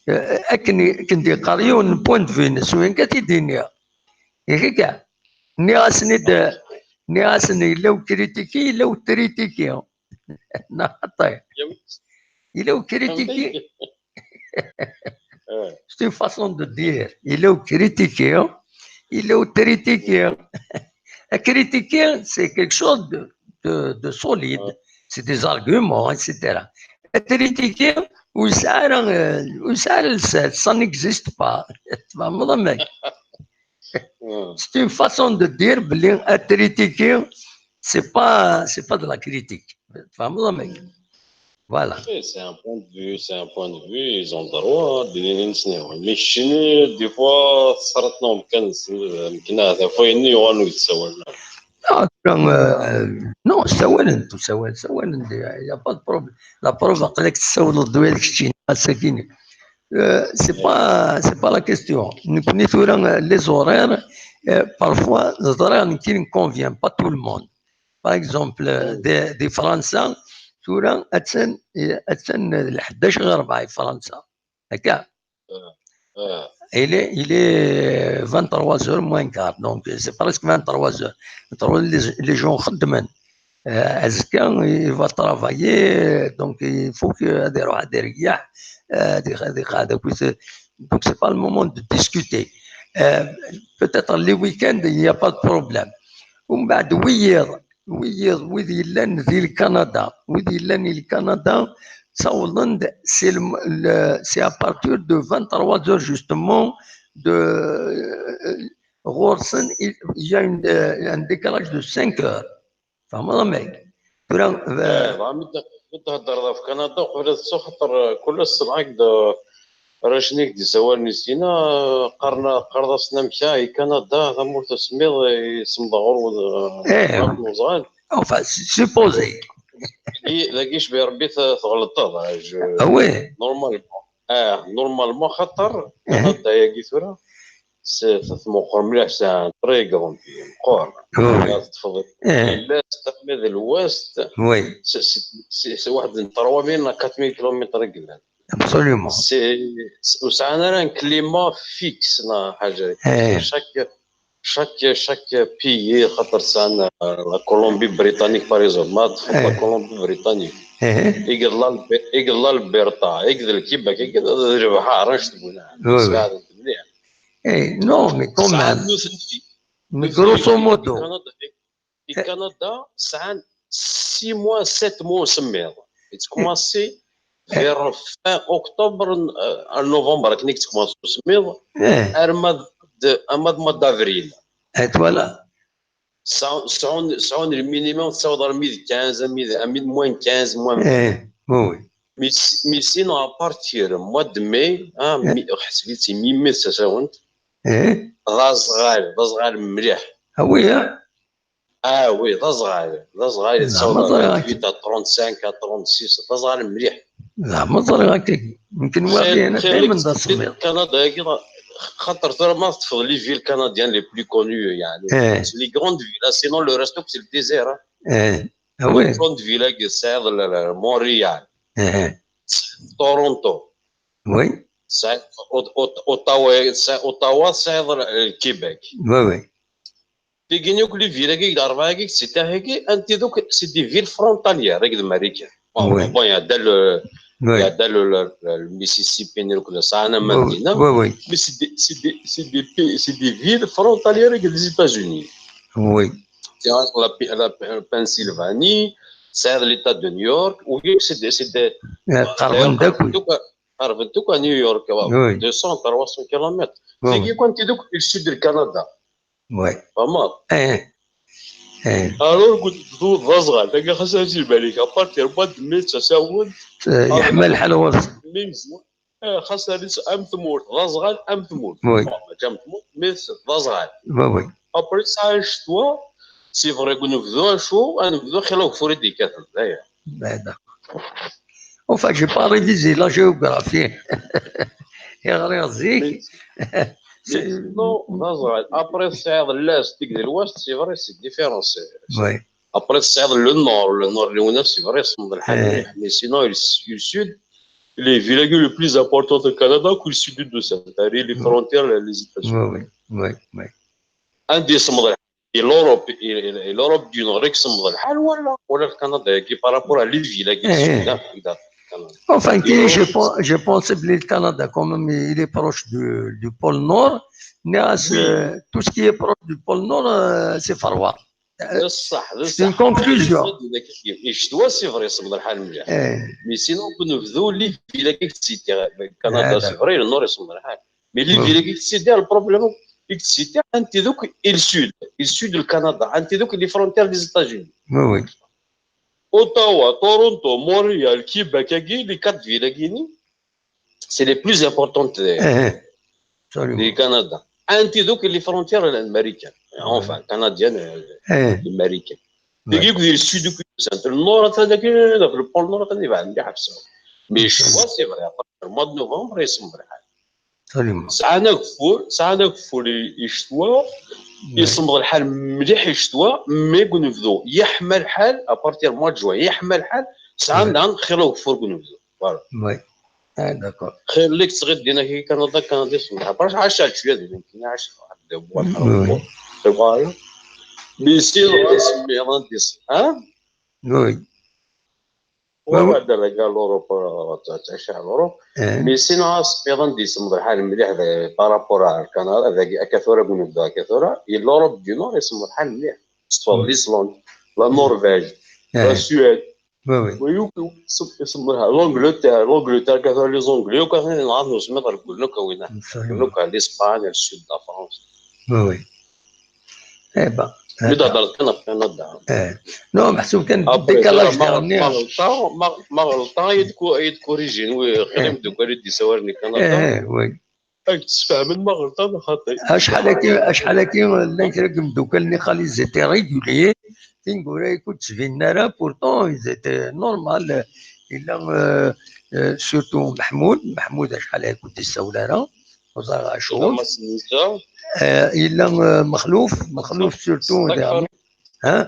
eh, akken, akken d-yeqqar yiwen n point de vue-ines, win kan t-id-iniɣ. Yak akka, nniɣ-asen-id, nniɣ-asen yella ukritiki, yella utritiki. Neɣ xaṭi? Yella ukritiki. C'est une façon de dire. Il est au critiquer. Il est au critiquer. À critiquer, c'est quelque chose de, de, de solide. C'est des arguments, et cetera. À critiquer, ou ça, euh, ou ça, ça, ça n'existe pas. C'est une façon de dire, بلي à critiquer, c'est pas, c'est pas de la critique. Voilà. Oui, c'est un point de vue, c'est un point de vue, ils ont le droit, d-inin ayen i sen-yehwan. Mais keččini, des fois, tesserḥeḍ neɣ mkan, mkan ahat ɣef wayen-nni yuɣalen ur d-ssawalen ara. Non, tura, euh, non, ssawalen, ur ssawalen, ssawalen, il y a pas de problème. La preuve, aql-ak tessawleḍ-d wid keččini, ass-agi-nni. Euh, c'est pas, c'est pas la question. Nekkni tura, euh, les horaires, euh, parfois, ẓriɣ nekkini ne convient pas tout le monde. Par exemple, euh, di, di Fransa, tura attan, attan d lḥdac ɣer rebɛa di Fransa. Akka. Il est, il est vingt-trois heures moins quart, donc c'est presque vingt-trois heures. Vingt-trois, les, les gens xeddmen. Euh, azekka, il va travailler, donc il faut que ad iruḥ ad ireyyeḥ, euh, ad ix-, ad iqeɛɛed akkit, donc c'est pas le moment de discuter. Euh, peut-être les week-ends, il n'y a pas de problème. Umbeɛd, wiyiḍ, wiyiḍ, wid yellan di Lkanada, wid yellan di Lkanada, ttawḍen-d, c'est le, le, c'est à partir de vingt-trois heures justement, de, euh, ɣur-sen, il, il y a une, euh, un décalage de cinq heures. Tfehmeḍ amek? Tura, eh, dɣa mi d-, mi d-theddreḍ ɣef Kanada, uqbel ad tsuɣ, xaṭer, eh, kul ass ssemɛen-ak-d, eh, arrac-nni i k-d-isawalen i syin-a, eh, qqaren, qqareḍ-asen amek-a, i Kanada, tamurt asemmiḍ, i semḍeɣ ɣur-wen, eh, eh, enfin, supposé. Dagi, dagi, cbi Rebbi, t-, tɣelṭeḍ, eh, je, ah oui, normalement. Ah, normalement, xaṭer, eh, Kanada-agi tura, s-, t-, tmeqqer mliḥ, c'est un très grand pays, meqqer. Oui. Teṭṭfeḍ, eh, di l'est, armi d l'ouest, oui, c'est, c'est, c'est, c'est waḥed n trois mille neɣ quatre mille kilomètres i yellan. Absolument. C'est, c'est, ur sɛan ara un climat fixe, neɣ ḥaǧa. Eh. Chaque, chaque, chaque pays, خاطر سان, euh, la Colombie-Britannique, par exemple, ما تفضل la Colombie-Britannique. Eg l'Albe-, eg l'Alberta, eg le Québec, eg le Bahreïn, je te dis, oui, oui. Eh, non, mais quand même. Mais grosso modo. Canada, Canada, c'est un six mois, sept mois, c'est mieux. Il commence vers fin octobre, euh, novembre, كي تكمل سميض, ارمد, ارمد mois d'avril. Et voilà. C'est un, c'est un minimum, c'est un mille quinze, un mille, un mille moins quinze, moins. Eh, oui, oui. Mais, mais sinon, à partir du mois de mai, hein, mi, حسبتي mi mai, c'est ça, hein. Eh. D aẓɣal, d aẓɣal mliḥ. Ah oui, hein. Ah oui, d aẓɣal, d aẓɣal, yettaweḍ à trente-huit, à trente-cinq, à trente-six, d aẓɣal mliḥ. Zeɛma ẓriɣ akka. Yemken waɣi ana daymen d asemmiḍ. Canada-agi, xaṭer tura ma teṭṭfeḍ les villes canadiennes les plus connues, يعني. C'est les grandes villes, hein, sinon le reste c'est le désert, hein. Ah oui. Les grandes villes, tesɛiḍ Montréal, Toronto, oui. Ottawa, Ottawa, tesɛiḍ Québec. Oui, oui. Tigi akk les villes-agi, les villes-agi, c'est des villes frontalières avec l'Amérique. Bon, il y a le, il y a le, le, le Mississippi, mais c'est des, c'est des, c'est des villes frontalières avec les États-Unis. Oui. La, la, la Pennsylvanie, c'est l'État de New York, oui, c'est des, c'est des, à New York, deux cents, trois cents kilomètres. C'est le sud du Canada. Ouais. Vraiment. Eh. Eh. Alors, قلت له, d aẓɣal, tagi xas ad tili balek, à partir mois de mai, tasawent. Yeḥma lḥal ɣur-s. Xas ad am tmurt, d aẓɣal am tmurt. Oui. Mačči am tmurt, mais d aẓɣal. Oui, oui. Après ça, ccetwa, c'est vrai, ad nebdu acu, ad nebdu xilla ugeffur i d-yekkaten, d aya. Enfin, j'ai pas révisé la géographie. Ɣriɣ zik. Non, d aẓɣal. Après, tesɛiḍ l'est, tig d l'ouest, c'est vrai, c'est différent. Oui. Après, tesɛiḍ le nord, le nord, Lewnas, c'est vrai, semmeḍ lḥal mliḥ. Mais sinon, le sud, les villes les plus importantes au Canada, c'est le sud de ça, c'est-à-dire les frontières, les États-Unis. Oui, oui, oui, oui. Anda i semmeḍ lḥal? Et l'Europe, et l'Europe du Nord, i semmeḍ lḥal, wala, wala le Canada, qui par rapport à les villes, qui sont dans, dans. Enfin, je pense, je pense que le Canada, quand même, il est proche du, du pôle Nord. Mais, euh, tout ce qui est proche du pôle Nord, euh, c'est froid. C'est une conclusion. Ccetwa, c'est vrai, semmeḍ lḥal mliḥ. Mais sinon, كي نبدو les villes, qui sont dans le Canada, c'est vrai, le Nord, semmeḍ lḥal. Mais les villes, qui sont dans le problème, qui sont dans le sud, le sud du Canada, les frontières des États-Unis. Oui, oui. Ottawa, Toronto, Montréal, Québec, les quatre villes, c'est les plus importantes du Canada. Anta i d akk les frontières américaines, enfin, canadiennes, américaines. Tagi akk di le sud, le nord, atan dagi, le pôle nord, atan yebɛed mliḥ ɣef Saɛud. Mais ccetwa, c'est vrai, à partir du mois de novembre, isemmeḍ lḥal. Sɛan ageffur, sɛan ageffur i ccetwa, isemmeḍ lḥal mliḥ i ccetwa, mais deg unebdu yeḥma lḥal, à partir du mois de juin, yeḥma lḥal, sɛan daɣen xilla ugeffur deg unebdu. Voilà. Oui. Ah, d'accord. Xir lek tɣiddin akka Kanada, Kanada isemmeḍ lḥal. Parce que ɛac cwiya d nekkini, ɛac واحد le mois, trois mois. Mais c'est vrai, semmiḍ anda, hein? Oui. Wa wadda dagi l'Europe, ttɛic l'Europe. Mais sinon, semmiḍ anda isemmeḍ lḥal mliḥ par rapport à Kanada, dagi akka tura deg unebdu akka tura, i l'Europe du Nord isemmeḍ lḥal mliḥ. Teṭṭfeḍ l'Islande, la Norvège, la Suède. Oui, oui. Oui, oui, oui. L'Angleterre, l'Angleterre, quand les Anglais, quand les Anglais, nous sommes dans le Goulouk, oui, là. L'Espagne, le sud de la France. Oui, oui. Eh ben. Mais dans le Canada, Canada. Non, mais c'est un décalage dernier. Ma ɣelṭeɣ, ma ɣelṭeɣ, ad yi-d-corriger, oui, xir imeddukal i d-yessawalen di Kanada. Oui. Ad k-d-sfehmen ma ɣelṭeɣ neɣ xaṭi. Acḥal akka, acḥal akka llan kra n yimeddukal-nni, ils étaient réguliers, tineggura ur d-ttbinen ara, pourtant ils étaient normal. Yella, euh, euh, surtout Meḥmud, Meḥmud acḥal akka ur d-yessawel ara, ur ẓriɣ acu. Euh, yella, euh, Mexluf, Mexluf surtout, hein?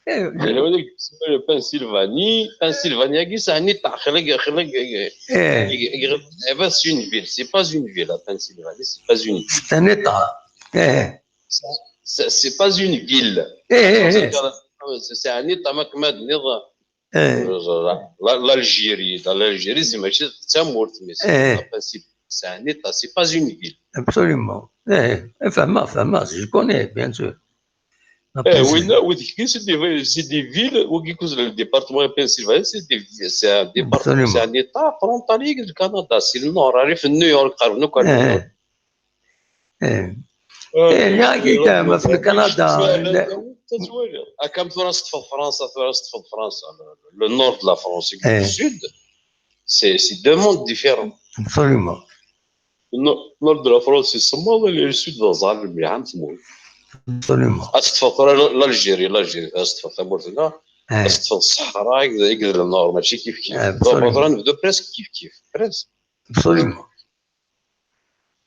Eh, Yella win i yessemma le Pennsylvanie. Pennsylvanie-agi, c'est un état. Xilla, xilla, eh, eh ben, c'est une ville. C'est pas une ville, la Pennsylvanie, c'est pas une ville. C'est un état. Eh, C'est c'est pas une ville. Eh, eh, eh. C'est c'est un état, ma comme ad-nniḍ, Eh, la- l'Algérie. L'Algérie, c'est mačči d tamurt, mais c'est Eh. la Pennsylvanie, c'est un état, c'est pas une ville. Absolument. Eh, eh, fehmeɣ, fehmeɣ, je connais, bien sûr. La Eh, Pennsylvanie. Winna, wid kkin, c'est des, c'est des villes, wigi kuz le département de Pennsylvanie, c'est des, c'est un département, Absolument. C'est un état frontalier du Canada, c'est le nord, rrif n New York, qerben akk ar New Eh, York. eh. Eh, il y a qui t'aime, parce que le Canada, il est- Akka am tura s tfeḍ Fransa, tura s tfeḍ Fransa, le, le nord de la France, Eh. Le sud, c'est c'est deux mondes différents. Absolument. Le nord, nord de la France, c'est semmaḍ, et le sud, d aẓar, mliḥ am tmurt. Absolument. Ad teṭṭfeḍ tura l'Algérie, l'Algérie, ad teṭṭfeḍ tamurt-nneɣ, Eh, ad teṭṭfeḍ Ṣṣeḥra, akked, akked le nord, mačči kif kif. Eh, absolument. Donc, tura nebda presque kif kif, presque. Absolument.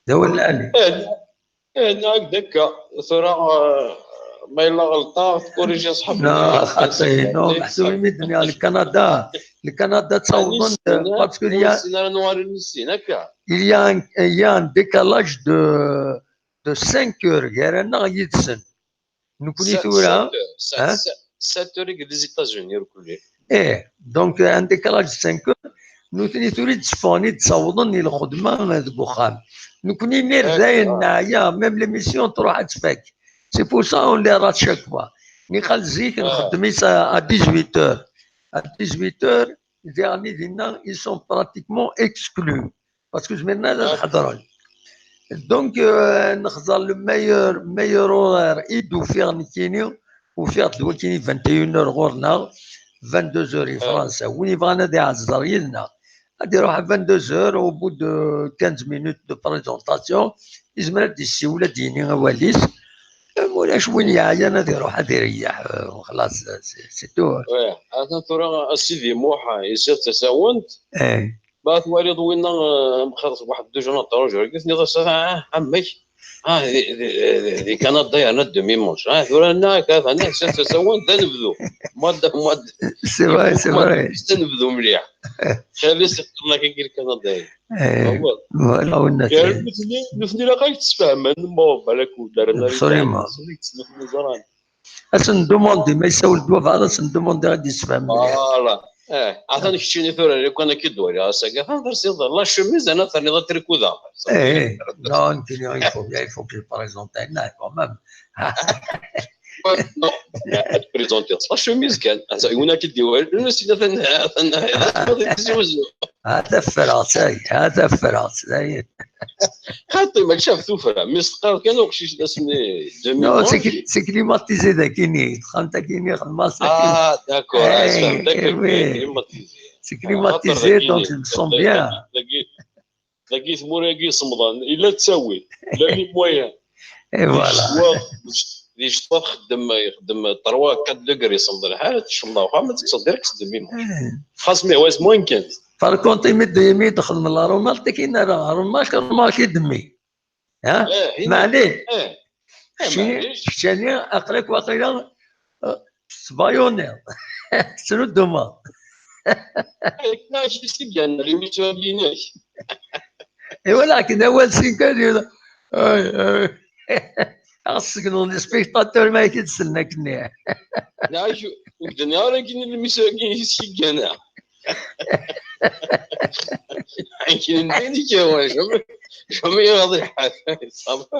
D awal lɛali. Eh, eh, nniɣ-ak-d akka. Tura, eh, ma yella ɣelṭeɣ, tkurijiḍ ṣṣeḥ. Non, xaṭi, non, meḥsub imi d-nniɣ le Canada, le Canada ttawḍen, parce que il y a, Ur nessin ara nuɣal ur nessin, akka. il y a un, il y a un décalage de, de cinq heures gar-aneɣ yid-sen. Nekkni Sept- tura, sept heures, sept- hein? sept- sept heures i deg les États-Unis, irkelli. Eh, donc un décalage de cinq heures. Nutni tura i d-tteffɣen, i d-ttawḍen i lxedma deg uxxam. Nekkni imir Eh, dayen ah. Neɛya, même l'émission truḥ ad tfak. C'est pour ça on les rate chaque fois. Niqal zik Ah. Nxeddem-itt à, à dix-huit heures. À dix-huit heures, diɣen dinna, ils sont pratiquement exclus. Parce que zmiren ad Ah. Ḥeḍren. Donc, euh, nexẓer le meilleur, meilleur horaire i d-ufiɣ nekkini, ufiɣ-d wakini vingt et une heures ɣur-neɣ, vingt-deux heures i Ah. Fransa. Win yebɣan ad iɛezzer yid-neɣ, ad iruḥ à vingt-deux heures, au bout de quinze minutes de présentation, yezmer ad d-yessiwel, ad d-yini awal-is. Ma ulac win yeɛyan ad iruḥ ad ireyyeḥ, euh, xlaṣ, c'est c'est tout. Ouais. Atan tura a Sidi Muḥ, yessiɣ tasawent. Eh, Ma twaliḍ winna, eh, mxir waḥed deux jours n ṭruj, wagi tniḍ-as, ah, amek? Ah, di, di, di, di Kanada yerna demi manche. Ah, tura nna akka, tani, s tasawent, d anebdu. Mois de, mois de, c'est vrai, c'est vrai. D anebdu mliḥ. Xali s iqerna kaki Kanada. Eh, voilà, on a Nutni, nutni ilaq ad k-ssfehmen, ma balak ur d-rran ara. Absolument. Ẓran. Ad sen-demandi, ma yessawel-d wabɛaḍ, ad sen-demandi ad d-yessefhem mliḥ. Voilà. Eh, atan keččini tura, lukan akka i d-waliɣ ass-agi, atan tersiḍ la chemise, ana terniḍ atriku da. Eh, non, nekkini, il faut, il faut que je présente un âge quand même. Non, ad présentiḍ la chemise kan. Ata, yiwen ad k-id-iwali, atan, atan, atan, Ha tafraɣt, ay, ha tafraɣt, ay. Xaṭi, mačči ɣef tufra, mi s-teqqar kan uqcic d asmi Non, c'est demi-manche. C'est climatisé dagini, texxamt-agini, xedmeɣ-tt dagini. Ah, d'accord, ah, Eh, sfehmeɣ-ak eh, akken, oui. Climatisé. C'est climatisé, donc je me sens bien. Dagi, dagi tmura-agi semḍan, illa ttawil, illa les moyens. Et voilà. Di ccetwa txeddem, ixeddem trois, quatre degrés semḍ lḥal, tecceḍ lewqam, ad tekkseḍ direct s demi-manche. Eh. Xas mi hwa isem-, wen kan. Par contre, imi d-, imi d-xedmen la remarque, akin ara remarque, remarque i demi. Ha? Eh, ini- Maɛlic. Eh, eh, Keččini, maɛlic. keččini, aql-ak waqila, eh, tettbayuniḍ. Tettnuddumeḍ. Eh, akken acu i s-igan, l'émission-agi-inek. Et voilà, akken awal cinq heures, yella. Ay, ay. Ad segneḍ les spectateurs ma ak-id-sellen akkenni. Nɛac, ur d-nniɣ ara akken l'émission-agi i s-igan. Akken n din i k-yehwan, jamais, jamais yɣaḍ lḥal.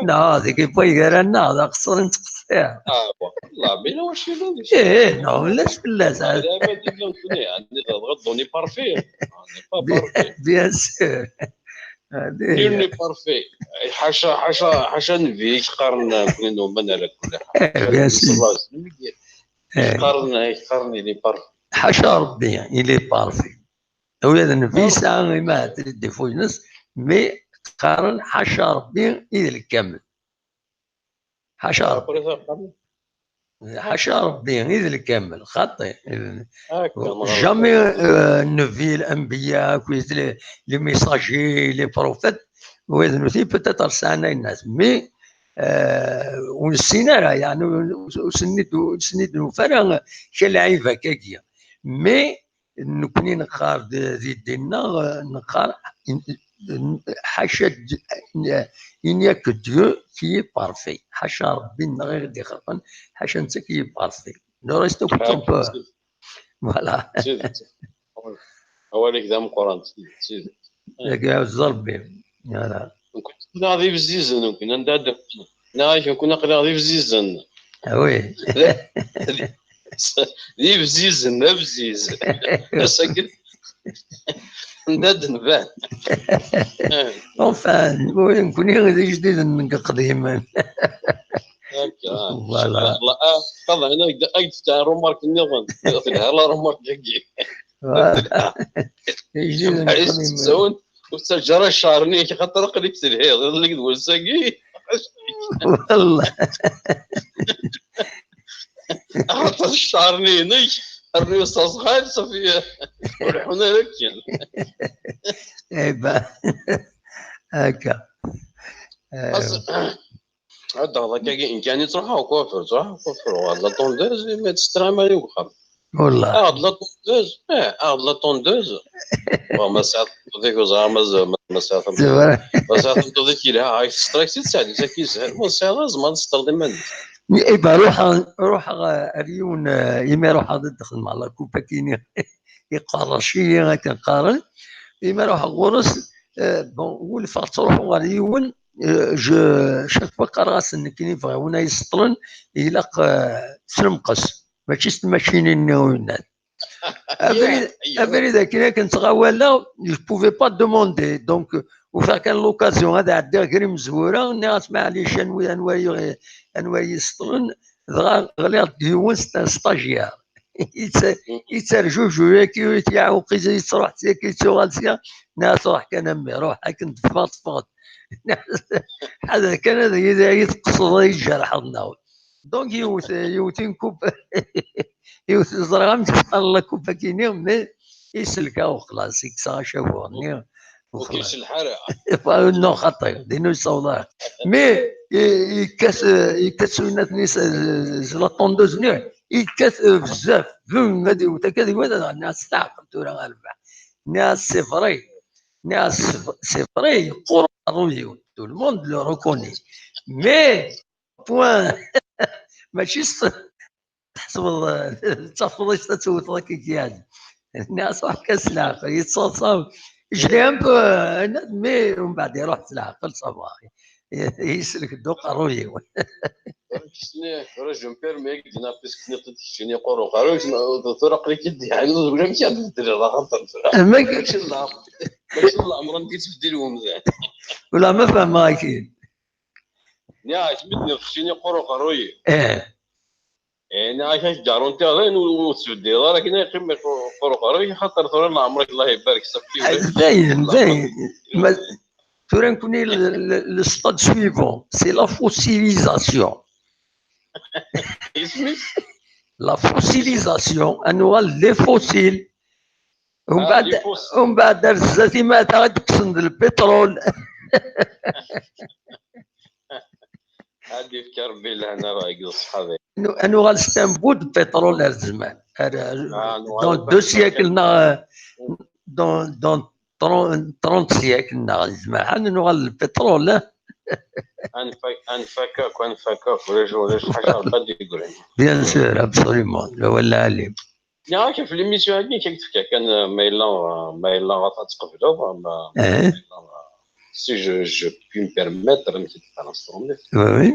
Non, deg iway gar-aneɣ, d aqeṣṣer i nettqeṣṣir. Ah, bon. La, mais non, je suis là. Eh, non, ulac fell-as. Ah, la, mais dis donc, tenez, on est dans le donné parfait. On n'est pas Bien, parfait. Bien sûr. Nul n'est parfait. Ḥaca, ḥaca, ḥaca nnbi i yeqqaren nekni numen ala kulli ḥal. Eh, bien sûr. Ṣṣella, nnbi i Eh, yeqqaren, i yeqqaren il est parfait. Ḥaca Rebbi, il est parfait. Ula d nnbi yesɛa imahat les défauts-ines, mais qqaren ḥaca Rebbi i d lkamel. Ḥaca Rebbi. Après ça, qqaren, Ḥaca Rebbi i d lkamel, xaṭi. akka, neɣra. Jamais, euh, nnbi, l'anbiya, akked les, les messagers, les prophètes, wid nutni peut-être sɛan ayennat. Mais eh, ur nessin ara, yeɛni ur, ur sen-id-, ur sen-id-nufi ara kra lɛib akkagi. Mais nekkni neqqar di, di ddin-nneɣ, eh, neqqar, eh, ḥaca d-, eh, il n'y a que Dieu qui est parfait. Ḥaca Rebbi-nneɣ i ɣ-d-ixelqen, ḥaca netta qui est parfait. Le reste, on peut. Voilà. D tidet. Awal-ik d ameqqran, d tidet. Dagi ɛuzz Rebbi. Voilà. Nekkni aql-aɣ d ibezzizen, nekkni anda ad d-neffeɣ. Neɣ nekkni aql-aɣ d ibezzizen. Ah oui. D ibezzizen, d abezziz. Ass-agi, anda ad d-nban. Enfin, oui, nekkni d ijdiden deg iqdimen. Akka. Voilà. Subhanallah. Ah, qeḍɛen ak-d, ak-d-fkan remarque nniḍen. Telha la remarque-agi. Voilà. Ijdiden deg iqdimen. Ur ttaǧǧa ara ccer-nni-k, xaṭer aql-ik telhiḍ. Iḍelli d wass-agi. Wallah. Axaṭer ccer-nni-inek, rnu s aẓɣal, ṣafi, ur ḥun ara akken. Eh ben, akka. Eh, xas, ad d-taɣeḍ akkagi, nekk yeɛni ttruḥeɣ ukwafur, ttruḥeɣ ukwafur, uɣeɣ-d la tondeuse, mais testrama i wexxam. Wallah. Aɣeɣ-d la tondeuse, eh, aɣeɣ-d la tondeuse. Bon, ma tesɛiḍ tameṭṭut-ik, ur ẓriɣ ma z-, ma, ma tesɛiḍ tameṭṭut-ik. C'est vrai. Ma tesɛiḍ tameṭṭut-ik yelha, ay testrakt, i tesɛeddi-tt akka yeshel. Ma ur tesɛiḍ ara, tzemreḍ ad teṣṭreḍ iman-ik. Eh ben, ruḥeɣ, ruḥeɣ, eh, ar yiwen, eh, imi ruḥeɣ ad d-xedmeɣ la coupe akini, iqerrec-iyi akken qqaren. Imi ruḥeɣ ɣur-s, eh, bon, wulfeɣ ttruḥuɣ ɣer yiwen, eh, je, chaque fois qqareɣ-asen nekkini bɣiɣ win ay iseṭṭlen, ilaq, eh, teslemqes, mačči s tmacinin-nni uynan. Abrid, abrid akken, akken ttɣawaleɣ, je pouvais pas demander. Donc, ufiɣ kan l'occasion ad ɛeddiɣ gar imezwura, nniɣ-as maɛlic, anwa, anwa, anwa i yi-iseṭṭlen, dɣa ɣliɣ-d yiwen, c'est un stagiaire. Yetta-, yetterjujuy yaki, ur yettyaɛuq, yettruḥ sya, yettuɣal sya, nniɣ-as ruḥ kan a mmi, ruḥ, akken teffeɣ, teffeɣ-d. Ḥader kan ad yi-, ad yi-teqqseḍ, ad yi-tjerḥeḍ, neɣ. Donc, yiwet, yiwet une coupe, yiwet ẓriɣ amek teqqar la coupe akini, mais iselk-aɣ uxlaṣ, ikkes-aɣ acabuɣ-nni, ur uxlaṣ. K-icelḥ ara. Non, xaṭi, din ur yessaweḍ ara. Mais, i-, yekkat, yekkat s uyennat-nni s, s la tondeuse-nni, yekkat, eh, bezzaf, bum, ad iwet akka, ad iwet, ad nniɣ-as s leɛqel tura a rrbeḥ. Nniɣ-as c'est vrai. Nniɣ-as c'est vrai, yeqqur uqerruy-iw. Tout le monde le reconnaît. Mais, point. Mačči s tḥesbeḍ, eh, d tafḍist ad tewteḍ akka kan. Nniɣ-as ruḥ kan s leɛqel, yettaḍsam. Je l'ai un peu, eh, mais umbeɛd iruḥ s leɛqel, ça va. Yeslek-d uqerruy-iw. Tura je me permets ad k-d-iniɣ, puisque tenniḍ-d keččini yeqqur uqerruy-ik, tura aql-ik-id, yeɛni ur ulamek ad tbeddleḍ axaṭer tura. Amek? Mačči d leɛqel, mačči d leɛmer amek yettbeddil wemdan. Wala ma fehmeɣ akid. Nniɣ-ak mi d-nniɣ keččini yeqqur uqerruy-ik. Eh. Eh, nniɣ-ak ad k-garantiɣ dayen ur, ur tettbeddileḍ ara, akken ad yeqqim yeqqur uqerruy-ik, xaṭer tura leɛmer-ik, Allah ibarek, ṣafi. Ah, dayen, dayen. Ma, tura nekkni le, le, le stade suivant, c'est la fossilisation. Isem-is? La fossilisation, ad nuɣal les fossiles. Ah, umbeɛd, les fossiles. Umbeɛd ar zdat, imata ad d-kksen d lpiṭrul. Ad d-yefk Rebbi lehna, rah, deg ṣṣeḥḥa. Ad nu-, ad nuɣal s tambu d lpiṭrul ar zzman. Ar, ah, nuɣal dans deux siècles neɣ, dans, dans trente, trente siècles neɣ zzman, ad nuɣal lpiṭrul, eh? Ad nfak, ad nfak akk, ad nfak akk, ulac, ulac ḥaca Rebbi ad d-yeggrin. Bien sûr, absolument. Wala alim. Nniɣ-ak ɣef l'émission-agi, nekk ad k-d-fkeɣ kan, euh, ma yella, euh, ma yella ad tqebleḍ, euh, ma, eh, ma yella, euh, si je, je puis me permettre, amek i d-qqaren s tṛumit. Oui, oui.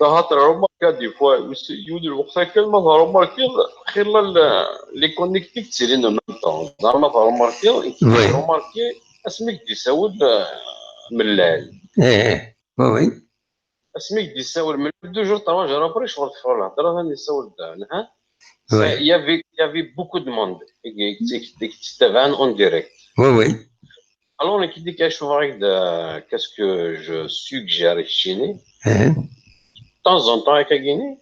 Axaṭer remarque des fois, yiwen lweqt akken ma tṛumarkiḍ, xilla l-, les connectés ttilin en même temps. Ẓer ma tṛumarkiḍ, oui, remarquer asmi k-d-isawel, euh, mellal. Eh, eh. Oui, oui. Asmi k-d-yessawel, mais deux jours, trois jours après, ccɣel teffeɣ lhedra, atan yessawel-d, ha? Ouais. Il y avait, il y avait beaucoup de monde qui, qui, qui, qui t'avaient en direct. Oui, oui. Alors, on a dit, qu'est-ce que je suggère, hein? De temps en temps, avec Guinée,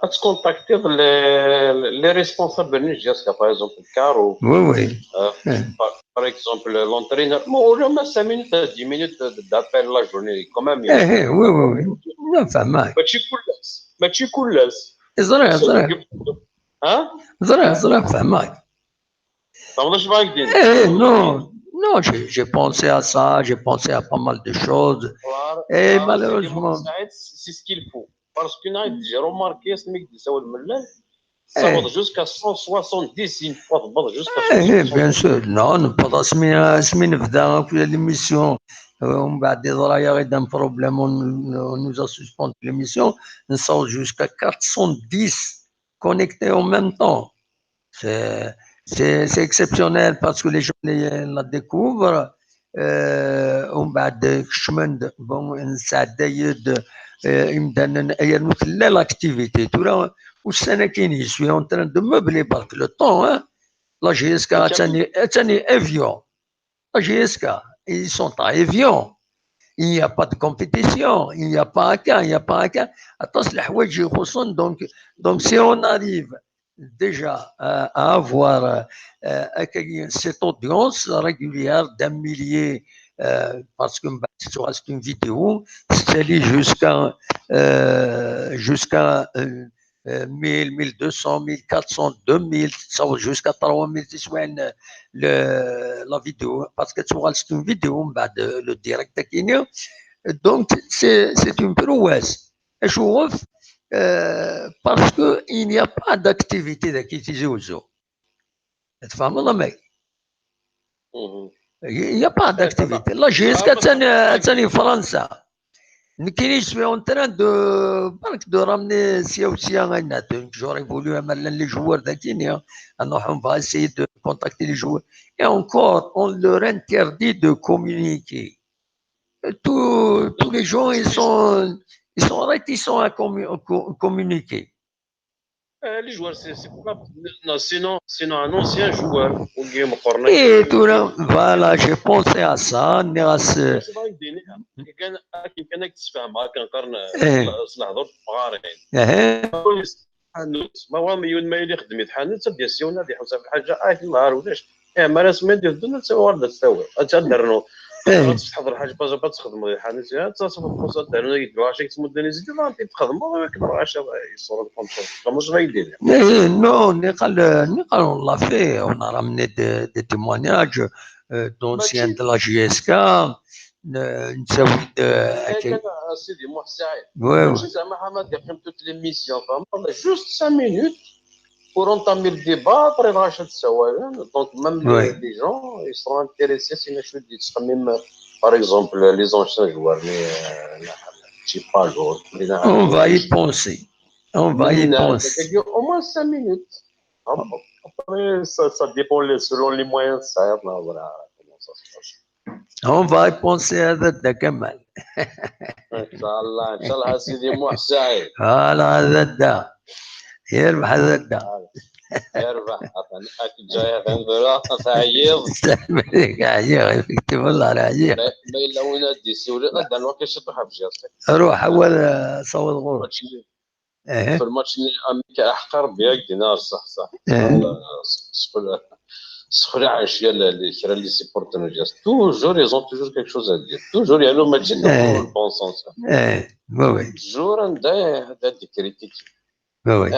Ad tkontaktiḍ les, les responsables n J S K, par exemple, Caro, Oui, oui. euh, Eh. par, par exemple, l'entraîneur. Bon, au moins cinq minutes, dix minutes d'appel la journée, quand même. Eh, eh, oui, oui, oui. Non, ça marche. ماشي كل الناس، ماشي كل الناس. Ẓriɣ, ẓriɣ, Hein? ẓriɣ, ẓriɣ, fehmeɣ. T'as entendu ce que je dis? Eh, non, non, j'ai j'ai pensé à ça, j'ai pensé à pas mal de choses. Et malheureusement, C'est ce qu'il faut. Parce que j'ai remarqué, c'est que ça va jusqu'à cent soixante-dix, une fois, jusqu'à eh, eh, bien sûr, non, نبدا سمي سمي نبدا في l'émission. ومن بعد يضرا يا غير un problème, on, on nous a suspendu l'émission, نصور jusqu'à quatre cent dix connectés en même temps. C'est c'est c'est exceptionnel parce que les gens les, la découvrent. Euh, ومن بعد كشمند, bon, نسعدايد, euh, يمدن ايرنو في l'activité تورا. والسنه كاين, je suis en train de meubler برك le temps, hein. La J S K تاني تاني avion. La J S K, ils sont à Évian. Il n'y a pas de compétition, il n'y a pas هكا, il n'y a pas هكا. Aṭas الحوايج يخصون, donc donc si on arrive déjà à, à avoir, euh, euh, cette audience régulière d'un millier, euh, parce que, bah, c'est une vidéo, c'est allé jusqu'à, euh, jusqu'à, euh, euh, mille, mille deux cents, mille quatre cents, deux mille, ça va jusqu'à trois mille, c'est souvent, euh, le, la vidéo, parce que c'est une vidéo, bah, de, le direct كاين. Donc, c'est c'est une prouesse. Je trouve, euh, parce que il n'y a pas d'activité de Tizi Ouzou. تفهموا ولا ما؟ Il n'y a pas d'activité. La J S K تاني تاني فرنسا. نكيني, je suis en train de برك de ramener سيا وسيا غينات. J'aurais voulu أمرلن les joueurs ذاكينيا. Alors on va essayer de contacter les joueurs. Et encore, on leur interdit de communiquer. Tous tous les gens, ils sont ils sont réticents à commu- co- communiquer. Euh, les joueurs, c'est c'est pas. Non, sinon, sinon, un ancien joueur, Guillaume Cornet. Et tout là, voilà, j'ai pensé à ça. نراس كان كان كنت تفهم هكا نقارن إيه. الهضور الفقارين. إيه. حانوت، ما هو مليون ما يلي خدمت حانوت، تبدا سيونا دي حوسه في حاجه، اه نهار ولاش. ايه، ما راس ما يدير الدنيا تسوى ورده تسوي. انت درنو. إيه. تحضر حاجه باز باز تخدم حانوت، انت تصرف الفرصه درنو يديروا عشاك تمدني زيد ما انت تخدم ولا كبر عشا يصور الكونتر. فمش ما يدير. إيه، non, نقال نقال والله فيه, on a ramené des des témoignages, euh, d'anciens de la J S K. نسوي كان سيدي محسن سعيد. Oui, ماشي زعما حماد يقيم توت ليميسيون، فهمت؟ Juste cinq minutes pour entamer le débat, après راه شاد السوالف. Donc même les gens ils seront intéressés, c'est une chose de تخمم, par exemple, les anciens joueurs, mais شي با جور. On va y penser. On va y penser. Au moins cinq minutes. Après, ça, ça dépend les, selon les moyens de ça. Voilà comment ça se passe. On va y penser هذا دا كمال. ان شاء الله، ان شاء الله سيدي محسن سعيد. Voilà, هذا دا. يربح هذا دا. يربح. اكيد جاي غندورا تعيط. عييغ, effectivement, والله عييغ. ما الا وين هادي السيولي غدا نوكي شي طرحه في جهازك. روح اول صوت غور. في الماتش اللي امريكا احقر بياك دينار، صح صح. سخل سخل عشيه اللي كرا اللي سيبورتنا جاز. Toujours ils ont toujours quelque chose à dire. Toujours يعلو ما تجي. ايه, oui, oui. Toujours عندها هذا دي كريتيك. Oui, oui.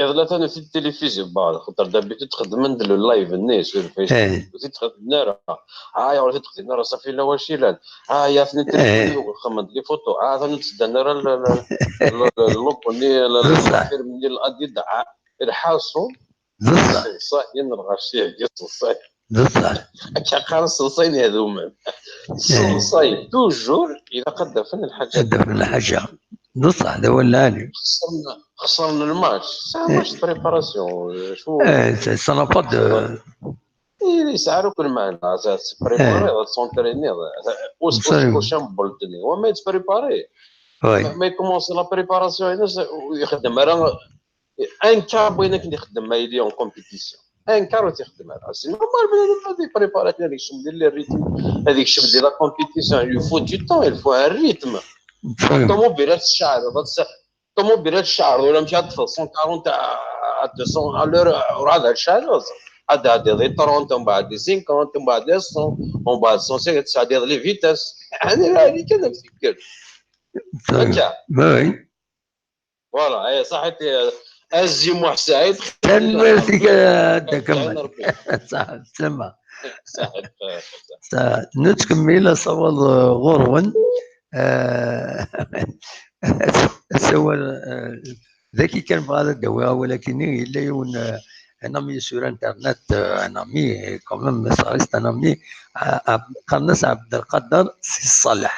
اغلى ثاني في التلفزيون بعض خاطر دابيتو تخدم من اللايف الناس في الفيسبوك. وزيد تخدم نارا. ها يا ولدي تخدم نارا صافي لا واش يلان. ها يا ثني تلفزيون خمد لي فوتو. ها ثاني تسدى نارا اللوك اللي الفيرم اللي الاديد. الحاصل. صاين الغشيه قصص صاين. بصح. كيقال الصلصاين هذوما. الصلصاين توجور اذا قد دفن الحاجه. دفن الحاجه. بصح هذا هو العالي. خسرنا خسرنا الماتش. سا ماتش بريباراسيون. شو ايه سا با دو. اي يسعى كل معنا. بريباري سونتريني. وسكوشان بولتني هو ما يتبريباري. ما يكومونسي لا بريباراسيون هنا ويخدم راه. ان كار بغينا كي نخدم ما يلي اون كومبيتيسيون. ان كار وتخدم هذا سي نورمال. بنادم غادي يبريباري هذيك الشيء ديال لي ريتم. هذيك الشيء ديال لا كومبيتيسيون يو فو دو طون يو فو ان ريتم. الطوموبيلات الشعر هذا السحر. Ṭumubil ad tceɛreḍ ula amek ad teffeḍ cent quarante à deux cents à l'heure, ur ɛad ad tceɛleḍ. Ad tɛeddiḍ i trente, mbeɛd i cinquante, mbeɛd i cent, mbeɛd cent cinquante, tesɛeddiḍ les vitesses. Ɛni, ɛni kan ad tekker. Akka. Voilà, eh, صحيت, eh, Azi Muḥ Saɛid. Tanemmirt-ik, eh, Dda Kamal. Saɛid, ssama. Saɛid, eh, Saɛid. Nettkemmil asawaḍ, eh, ɣur-wen. Eh, asawal, eh, dagi kan bɣiɣ ad d-awiɣ awal akini, yella yiwen, eh, un ami sur internet, eh, un ami, eh, quand même, ça reste un ami, eh, Ɛeb-, qqaren-as Ɛebdelqader Si Ṣaleḥ.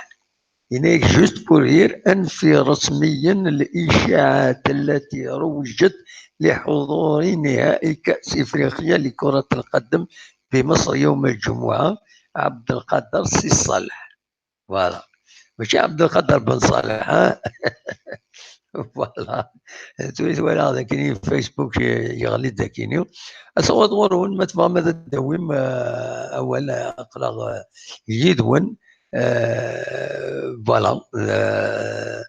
Yenna-yak juste pour rire, anef i rresmiyen licaɛat allati ruwjet liḥuḍuri nihai Kaɛs Ifriqya likurat lqadem bi Meṣr yawm lǧumuɛa, Ɛebdelqader Si Ṣaleḥ. Voilà. Mačči Ɛebdelqader Ben Ṣaleḥ, ha? Voilà. Tura twalaɣ dakini Facebook yeɣli-d dakini. Asawaḍ ɣur-wen, ma tebɣam ad d-tawim, eh, awal, eh, aql-aɣ, eh, yid-wen. Eh, voilà. Eh,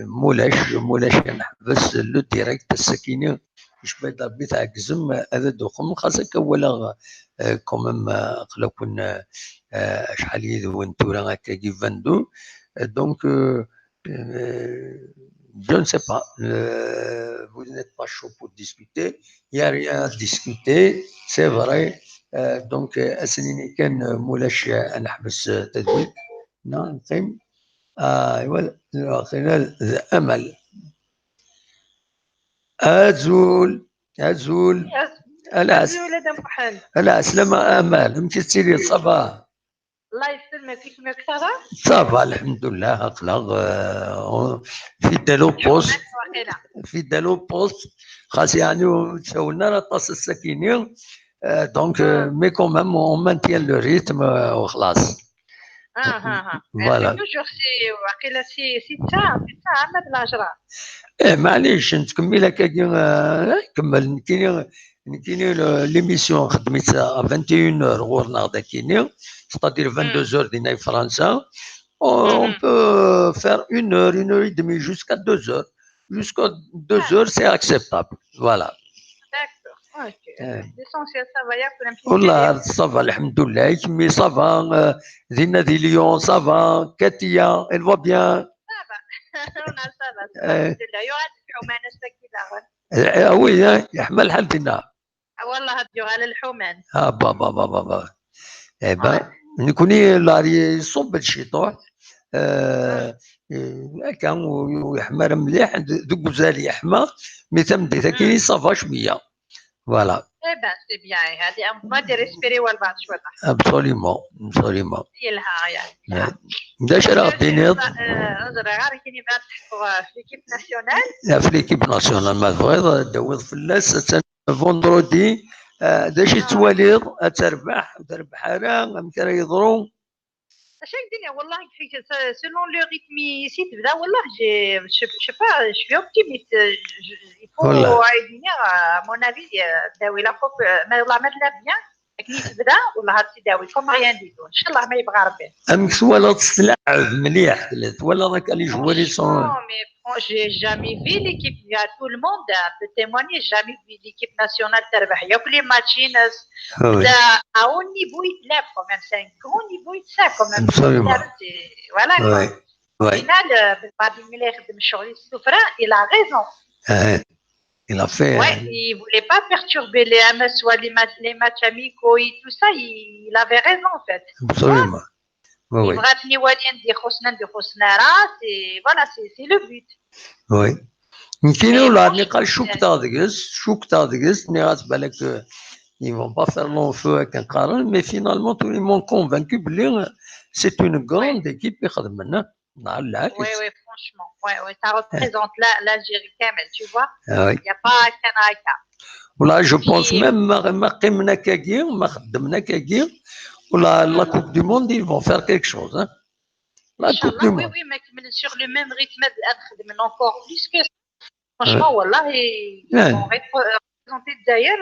mulac, mulac ad neḥbes le direct ass-akini. Icba-d Rebbi tɛeggzem ad d-tuqem, xas akka walaɣ, eh, quand même, eh, aql-aken, eh, eh, acḥal yid-wen tura akkagi, vingt-deux. Eh, donc, eh, eh, je ne sais pas, eh, vous n'êtes pas chaud pour discuter, il y a rien à discuter, c'est vrai. Eh, donc, eh, ass-nni kan, eh, mulac, eh, ad neḥbes, eh, tadwilt. Neɣ neqqim. Ah, iwa, d Amal. Azul, azul. Ala ɛs-, azul a Dda Muḥend. Ala ɛeslama a Amal, amek i tettiliḍ, ça va? Allah yesselmek, kif ça va? Ça va, lḥemdullah, aql-aɣ, euh, fidèle au poste. Waqila. Fidèle au poste. Xas yeɛni ur ttawin ara aṭas ass-akini. Euh, donc, euh, mais quand même, on maintient le rythme, euh, u xlaṣ. Ah, ah, ah. Voilà. Toujours si, waqila si, si ttesɛa, si ttesɛa, ama d lɛecṛa. Eh, maɛlic, nettkemmil akkagi, eh, kemmel, nekkini, nekkini, le-, l'émission nxeddem-itt à vingt et une heures ɣur-neɣ dakini, c'est-à-dire vingt-deux heures dinna i Fransa. On, on peut faire une heure, une heure et demie, jusqu'à deux heures. Jusqu'à deux heures, c'est acceptable. Voilà. D'accord. Ok. Eh. L'essentiel, ça va, yak tura. Wallah, ça va, lḥemdullah. Kemmi, ça va, euh, dinna di Lyon, ça va. Katia, elle va bien. Ça va. Wallah, ça va, ça va. Eh. Lḥemdullah. Yuɣal lḥuman ass-agi daɣen. Eh, ah oui, hein, yeḥma lḥal dinna. Ah, wallah, ad yuɣal lḥuman. Ah, ba, ba, ba, ba, ba. Eh ben, nekkni lari iṣubb-d ciṭuḥ. Eh, eh, akka, ur, ur yeḥma ara mliḥ, d-, deg uzal yeḥma, mais tameddit-agi, ça va cwiya. Voilà. Eh ben, c'est bien, eh, هذه on va dire respirer والبعض شوية. Absolument, absolument. Yelha, yeɛni. D acu ara ɣ-d-tiniḍ? Eh, ur ẓriɣ ara, kini bɣiɣ ad ḥkuɣ, eh, f l'équipe nationale. Ɣef l'équipe nationale, ma tebɣiḍ, ad d-tawiḍ fell-as, attan vendredi, eh, d acu i tettwaliḍ? Ad terbeḥ, ur terbeḥ ara, amek ara yeḍru? Acu ak-d-iniɣ, wallah, selon le rythme i s-tebda, wallah, je, je, je sais pas, je suis optimiste. Je, je, il faut, euh, à mon avis, euh, تداوي la coupe, euh, ma, والله ma tella bien, akken i tebda, wallah, ad teddawi, comme rien du tout. Inchallah, ma yebɣa Rebbi. Amek twalaḍ s tlaɛeb mliḥ, twalaḍ akka les joueurs sont... Franchement, mais fran-, j'ai jamais vu l'équipe, il y a tout le monde, euh, peut témoigner, jamais vu l'équipe nationale terbeḥ yakk les matchs-ines. Ah oui. C'est à haut niveau i tlab quand même, c'est un grand niveau i tesɛa quand même. Absolument. C'est, voilà, quoi. Ouais. Au final, euh, Belmadi mi la ixeddem ccɣel-is s tuffra, il a raison. Ah, il a fait, ouais, hein. Il voulait pas perturber les, ama soit les ma-, les matchs amicaux et tout ça, il, il avait raison en fait. Absolument. Oui, oui. Yebɣa ad ten-iwali anda i xuṣṣen, anda i xuṣṣen ara, c'est, voilà, c'est, c'est le but. Oui. Nekkini ula niqal cukteɣ deg-s, cukteɣ deg-s, nniɣ-as balak, euh, ils vont pas faire long feu akken qqaren, mais finalement, ils m'ont convaincu belli, euh, c'est une grande équipe i xedmen, hein. Neɣ lɛaks. Oui, oui, franchement. Oui, oui, ça représente la, l'Algérie kamel, tu vois. Ah oui. Il y a pas qu'un A K. Voilà, je pense même ma, ma qqimen akkagi, ma xeddmen akkagi, voilà, la Coupe du Monde, ils vont faire quelque chose, hein. La Coupe du Monde. Inchallah, oui, oui, ma kemmlen sur le même rythme, ad, ad xedmen encore plus que ça. Franchement, wallah, ils vont représenter Dzaïr,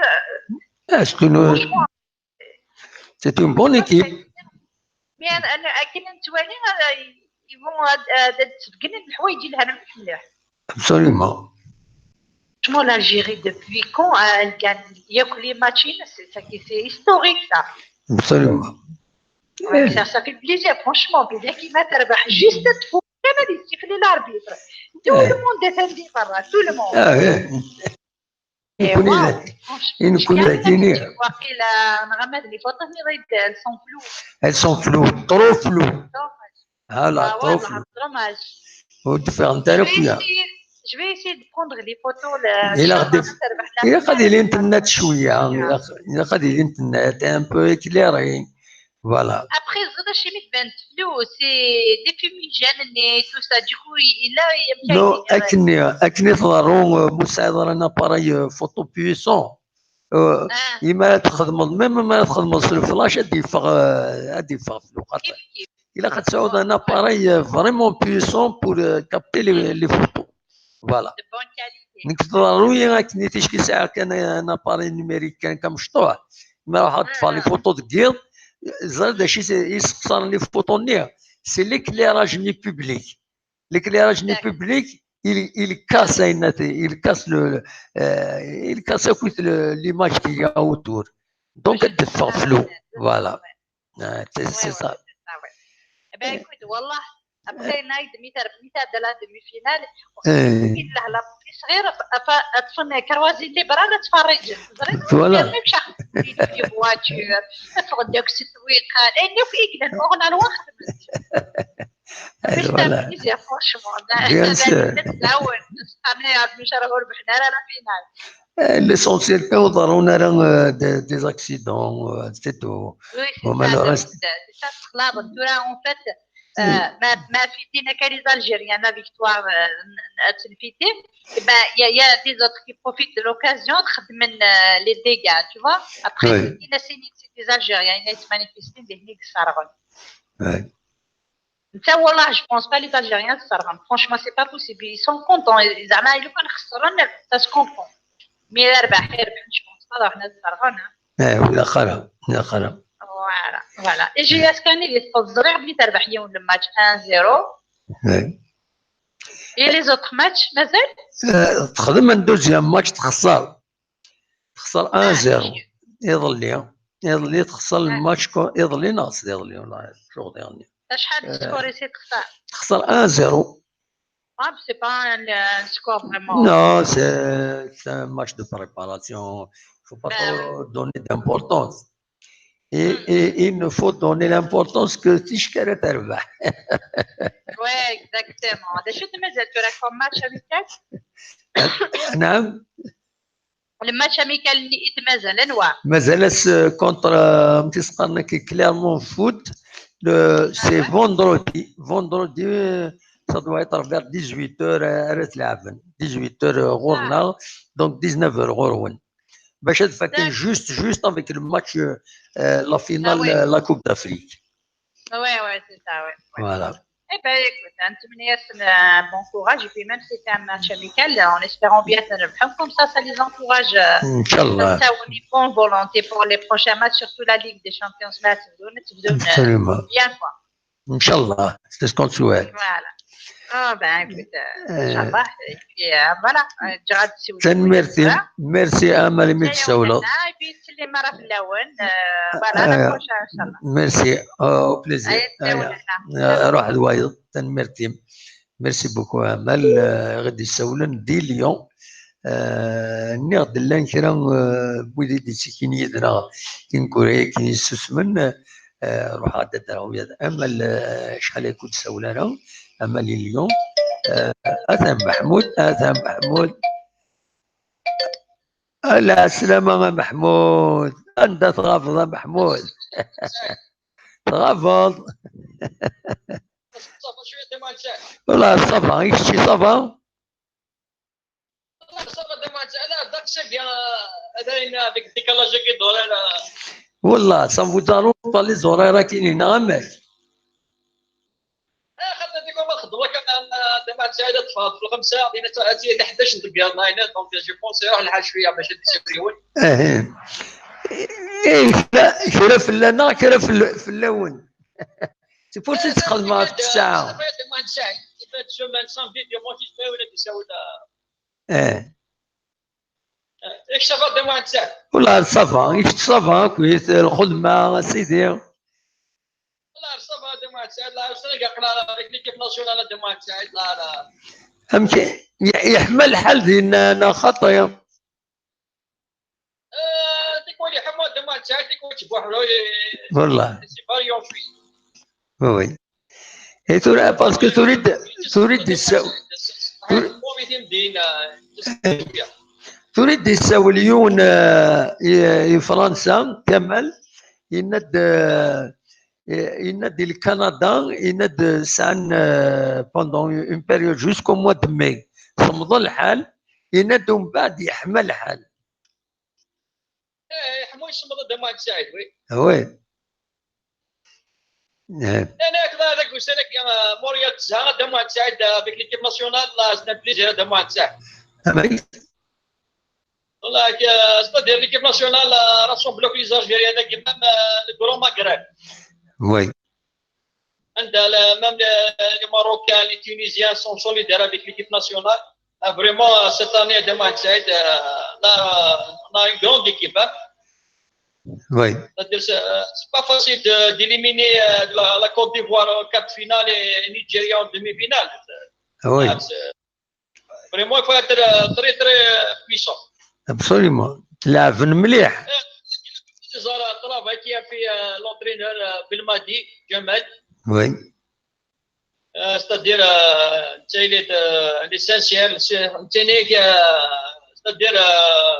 euh, franchement. C'est une bonne équipe. Mais ana, ana, akken nettwali, euh, ils vont, euh, ad, ad sbeggnen lḥwayeǧ yelhan mliḥ mliḥ. Absolument. Franchement, l'Algérie, depuis quand elle gagne? Il y a que les matchs, c'est ça qui c'est historique, ça. Absolument. Ouais, ça, ça fait plaisir, franchement. Bien qu'il m'a juste de fou. كما يستفلي l'arbitre. Tout le monde défend برا, tout le monde. Ah, ouais. Et يكون waouh, إذا- franchement, يكون شكون إذا كيني. واقيلا نغمض les photos, mais elles sont floues. Elles sont floues, trop floues. Dommage. Voilà, Ah trop ouais, floues. Dommage. وتفهم انت Je لو vais فيها. essayer, je vais essayer de prendre les photos. ل- إلا إن شاء غدي الله نتربح لا إلا غادي لي خير. نتنات شويه، إلا غادي لي نتنات un peu éclairé. Voilà. Après, زاد شي متبان flou, c'est des fumigènes et tout ça. Du coup, il a Non, اكني اكني تضرو مساعد رانا appareil photo puissant. آه، يما تخدم même ما تخدم في الفلاش غادي يفغ، غادي يفغ في الوقت. كيف كيف. الا كتعاود un appareil vraiment puissant pour capter les photos. Voilà. De bonne qualité. نقدر روي راك نيتيش كي ساعه كان un appareil numérique كان كمشطوح. ما راح تطفى les photos ديال زاد شي يسقسر les photos نيا. C'est l'éclairage ni public. L'éclairage ni public, il, il casse, il casse le, euh, il casse l'image qu'il y a autour. Donc, elle devient floue. Voilà. C'est ça. Eh ben, écoute, والله, après, نايد ميتر ميتر de la demi-finale. إلا لا بوتي صغير, أطفن كروازي اللي برا لا تفرج. Voilà. مش في voiture. تفرج داك السويقة. لأنه في إكلان أغنى الواحد. Voilà. Bien sûr. L'essentiel كنضرون راه des accidents, c'est tout. وما لو ريست. تخلابط ترى en fait, ما ما فيتينا كان les Algériens la victoire, تنفيتي. Ben, il y a des autres qui profitent de l'occasion, تخدم les dégâts, tu vois. Après, c'est des Algériens, ils se manifestent, des هنيك صارغون. انت والله, je pense pas les Algériens صارغون. Franchement, c'est pas possible. Ils sont contents. زعما لو كان خسرنا, ça se comprend. Mais ربح يربح, je pense pas راح نصارغون. اه, ولا خرا, ولا خرا. Voilà, voilà. Et j'ai escané les autres, زريع بلي تربح يوم le match un zéro. Et les autres matchs, مازال؟ تخدم un deuxième match تخسر. تخسر un zéro. يظل لي, يظل لي تخسر الماتش كو, يظل لي ناقص, يظل لي والله شغل يظل لي. شحال السكور يصير تخسر؟ تخسر un zéro. Ah, c'est pas un, un score vraiment. Non, c'est un match de préparation. Faut pas trop donner d'importance. Et, et il ne faut donner l'importance que تشكر تربح. Ouais, exactement. هذا شو مازال ترى comme match amical؟ نعم. Le match amical اللي مازال انواع. مازال contre, تيسقرنا كي Clermont Foot. C'est vendredi. Vendredi, ça doit être vers dix-huit heures, راه تلعبن dix-huit heures غورنا, donc dix-neuf heures غورون. باش هاد فاكين juste, juste avec le match, la finale, la Coupe d'Afrique. Ouais, ouais, c'est ça, ouais. Voilà. Eh ben, écoute, نتمنى ياسن un bon courage, et puis même si c'est un match amical, en espérant bien que nous, comme ça, ça les encourage. إن شاء الله. Une bonne volonté pour les prochains matchs, surtout la Ligue des Champions, là, c'est bien, quoi. إن شاء الله. C'est ce qu'on souhaite. Voilà. Oh, ben, écoute, إن شاء الله. Et puis, voilà. تنميرتي. Merci, Amal, mi tsawleḍ. Et puis, تسلم مرة في الأول. Voilà, à la prochaine, إن شاء الله. Merci. Au plaisir. روح الوايض. تنميرتي. Merci beaucoup, Amal. غادي يسولن دي ليون. Nniɣ-d llan kra n wid i d-ittekkin yid-neɣ tineggura-agi yessusmen. Ruḥeɣ-d ad d-aɣeɣ wiyaḍ. Amal, acḥal ay ken-id-sawlen ara? Amal i Lyon. Atan Meḥmud, atan Meḥmud. Ala, ɛeslama a Meḥmud. Anda tɣabeḍ a Meḥmud? Tɣabeḍ. Wala, ça va, i kečči, ça va? Ça va, demain, أنا داك الشيء bien, هذا هنا avec décalage كيدور على. Wala, ça vous arrange pas les horaires كاينين, neɣ amek? اه, خلينا ديكم نخدموا كان دابا سعيده تفاضل في الخمسه, بين تاتي حداش دقيقه هنا, donc je pense يروح لحال شويه باش يديريون. اه. ايه, كرا في اللنا, كرا في اللون. C'est pour ça تخدم مع الساعه. cette semaine, samedi, dimanche, ur yezmir ad d-isawel. Eh. Yak ça va, Dda Muḥend Saɛid? Wala, ça va. Kečč, ça va akkit lxedma, a sidi? Wala, ça va, Dda Muḥend Saɛid. La, c'est-à-dire, aql-aɣ avec l'équipe nationale, Dda Muḥend Saɛid. La, la. Amek i-, yeḥma lḥal dinna, neɣ xaṭi? Euh, tikwal iḥma Dda Muḥend Saɛid, tikwal yettbuḥru, eh, Wallah. C'est variant شوية. Oui, oui. Et tura, parce que turid, turid issa-, tur-, turid issawel yiwen, eh, i, i Fransa, Kamal, yenna-d, eh, yenna-d di Canada, yenna-d sɛan, eh, pendant une période jusqu'au mois de mai, semmeḍ lḥal, yenna-d umbeɛd yeḥma lḥal. Eh, yeḥma, yessemmeḍ Dda Muḥend Saɛid, oui. Ah oui. Eh. Ana, ak-, d, d, ussan-agi, ah, Montréal tezha Dda Muḥend Saɛid, ah, avec l'équipe nationale, là, c'est un plaisir, Dda Muḥend Saɛid. Ah, mais Voilà, euh, c'est-à-dire l'équipe nationale, euh, rassemble les Algériens, même, euh, le Grand Maghreb. Oui. Même les, les Marocains, les Tunisiens sont solidaires avec l'équipe nationale. Euh, vraiment, euh, cette année, Dda Muḥend Saɛid, euh, on a, on a une grande équipe, hein. Oui. C'est-à-dire, c'est, euh, c'est pas facile de, d'éliminer, euh, la, la Côte d'Ivoire en quart de finale et, et Nigeria en demi-finale. Ah oui. Ah, c'est, vraiment, il faut être, euh, très, très, euh, puissant. Absolument. تلعب مليح. C'est ça le travail qui a fait, euh, l'entraîneur, euh, Belmadi, Jamal. Oui. Euh, c'est-à-dire, euh, c'est le, euh, l'essentiel, c'est, c'est-à-dire, euh,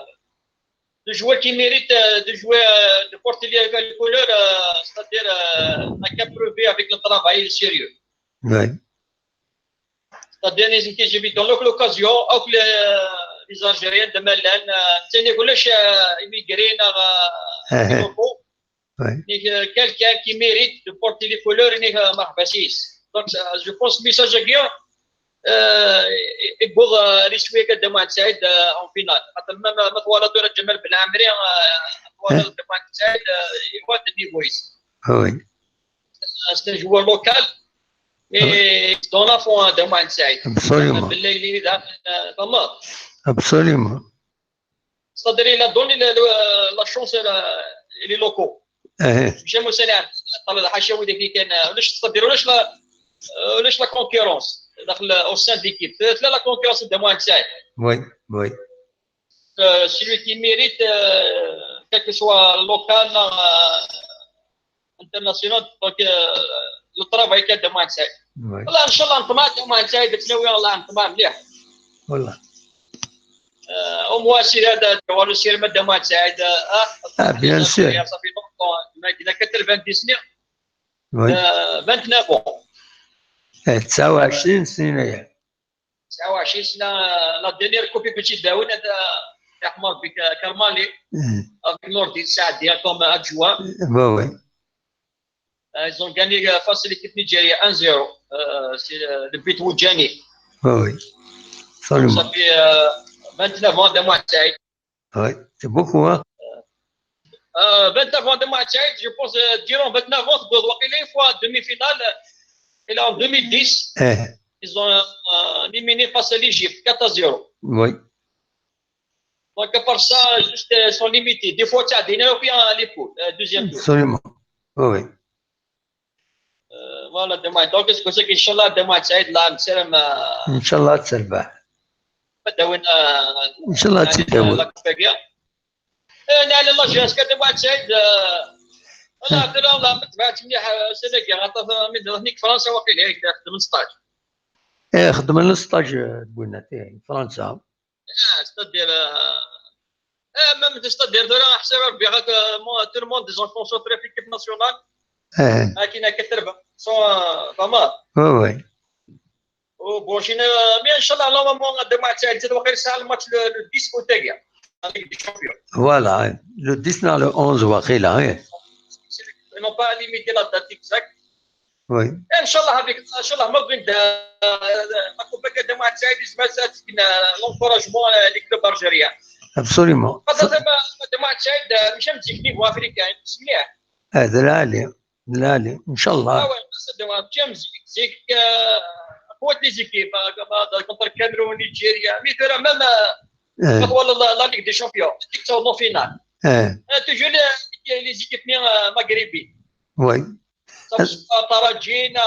le joueur qui mérite, euh, de jouer, euh, de porter les, les couleurs, euh, c'est-à-dire, euh, n'a qu'à prouver avec le travail et le sérieux. Oui. C'est-à-dire, il y a des gens qui, j'ai vu dans l'oc-, l'occasion, avec les, les Algériens de Mélène, euh, c'est-à-dire, les, euh, immigrés, euh, locaux. Oui. Donc, euh, quelqu'un qui mérite de porter les couleurs, euh, مرحبا. Donc, euh, je pense que le message est bien. Euh, et, et pour, euh, les Suédois de Dda Muḥend Saɛid, euh, en finale. Même, euh, Matwala Dora Jamal Belhamri, euh, Matwala Dda Muḥend Saɛid, euh, il voit de niveau ici. Ah oui. Euh, c'est un joueur local. Et dans la foi, Dda Muḥend Saɛid. Absolument. Bellayli, euh, تمام. Absolument. C'est-à-dire, il a donné le, le, la chance à la, les locaux. J'aime aussi la, la, la حاشا ويدك كان، علاش c'est-à-dire، علاش la, علاش la concurrence داخل، au sein de l'équipe. La, la concurrence Dda Muḥend Saɛid. Oui, oui. Euh, celui qui mérite, euh, quel que soit local, euh, international, donc, euh, le travail كان Dda Muḥend Saɛid. Oui. والله إن شاء الله نطمع Dda Muḥend Saɛid، باش ناوي والله نطمع مليح. والله. Euh, au moins, si هذا هو le سير Dda Muḥend Saɛid, euh, ah, bien sûr. Ça fait longtemps, ما قلنا quatre-vingt-dix سنة. Oui. Euh, vingt-neuf ans. Eh, تسعة وعشرين سنة يا. تسعة وعشرين سنة، la dernière coupe كنت داون هذا يا حمار بك كرمالي. Avec Nourdine Saadi comme adjoint. Oui, oui. Euh, ils ont gagné, euh, face à l'équipe nigérienne un zéro. Euh, c'est, euh, le but Woudjani. Oui, oui. Absolument. Ça fait, euh, vingt-neuf ans Dda Muḥend Saɛid. Oui, c'est beaucoup, hein? Euh, vingt-neuf ans Dda Muḥend Saɛid, je pense, euh, durant vingt-neuf ans, واقيلا une fois demi-finale, et là en deux mille dix, ils ont, euh, éliminé face à l'Égypte, quatre à zéro. Oui. Donc, à part ça, juste, euh, sont limités. Des fois, tu as des nerfs, puis en les poules, euh, deuxième tour. Absolument. Oui, oui. Euh, voilà, Dda Muḥend. Donc, c'est pour ça qu'Inch'Allah, Dda Muḥend Saɛid, là, نسلم, euh, إن شاء الله تربح. ما داوينا, إن شاء الله يعني, تداوي. La Coupe. Euh, نعلم الله جاهز كده Dda Muḥend Saɛid, euh, أنا في الأول ما تبعتش مليح, آه, السنة الجاية، خاطر من هنيك فرنسا واقيلا هيك خدم stage. إيه، خدم stage, آه, بوينات, إيه، فرنسا. آه، c'est-à-dire, آه، même c'est-à-dire, ثورة حساب ربي، غاك, آه, tout le monde, disons, concentré في l'équipe nationale. إيه. لكن هاك تربح. Sans, آه, ضمان. Oui, oui. وبروشين, آه, mais إن شاء الله, normalement, Dda Muḥend Saɛid, c'est واقيلا ساعة الماتش le, le dix août تاعي. Avec des champions. Voilà, le dix نهار le onze واقيلا, إيه. Ils n'ont pas limité la date exacte. Oui. إن شاء الله هذيك, إن شاء الله ما بغيت, آه, la Coupe كده Dda Muḥend Saɛid يسمع ساعات كنا l'encouragement, آه, les clubs algériens. Absolument. خاطر زعما Dda Muḥend Saɛid, آه, مش مزيك niveau africain, مش مليح. هذا العالي, العالي, إن شاء الله. آه, ouais, c'est Dda Muḥend, مش مزيك, زيك, آه, Toutes les équipes, hein, comme, euh, contre le Cameroun, Nigeria, mais tu as même, euh, quand on voit la, la Ligue des Champions, c'est en finale. Euh, toujours les, les équipes, euh, maghrébines. Oui. Ça, c'est pas Taraji, na,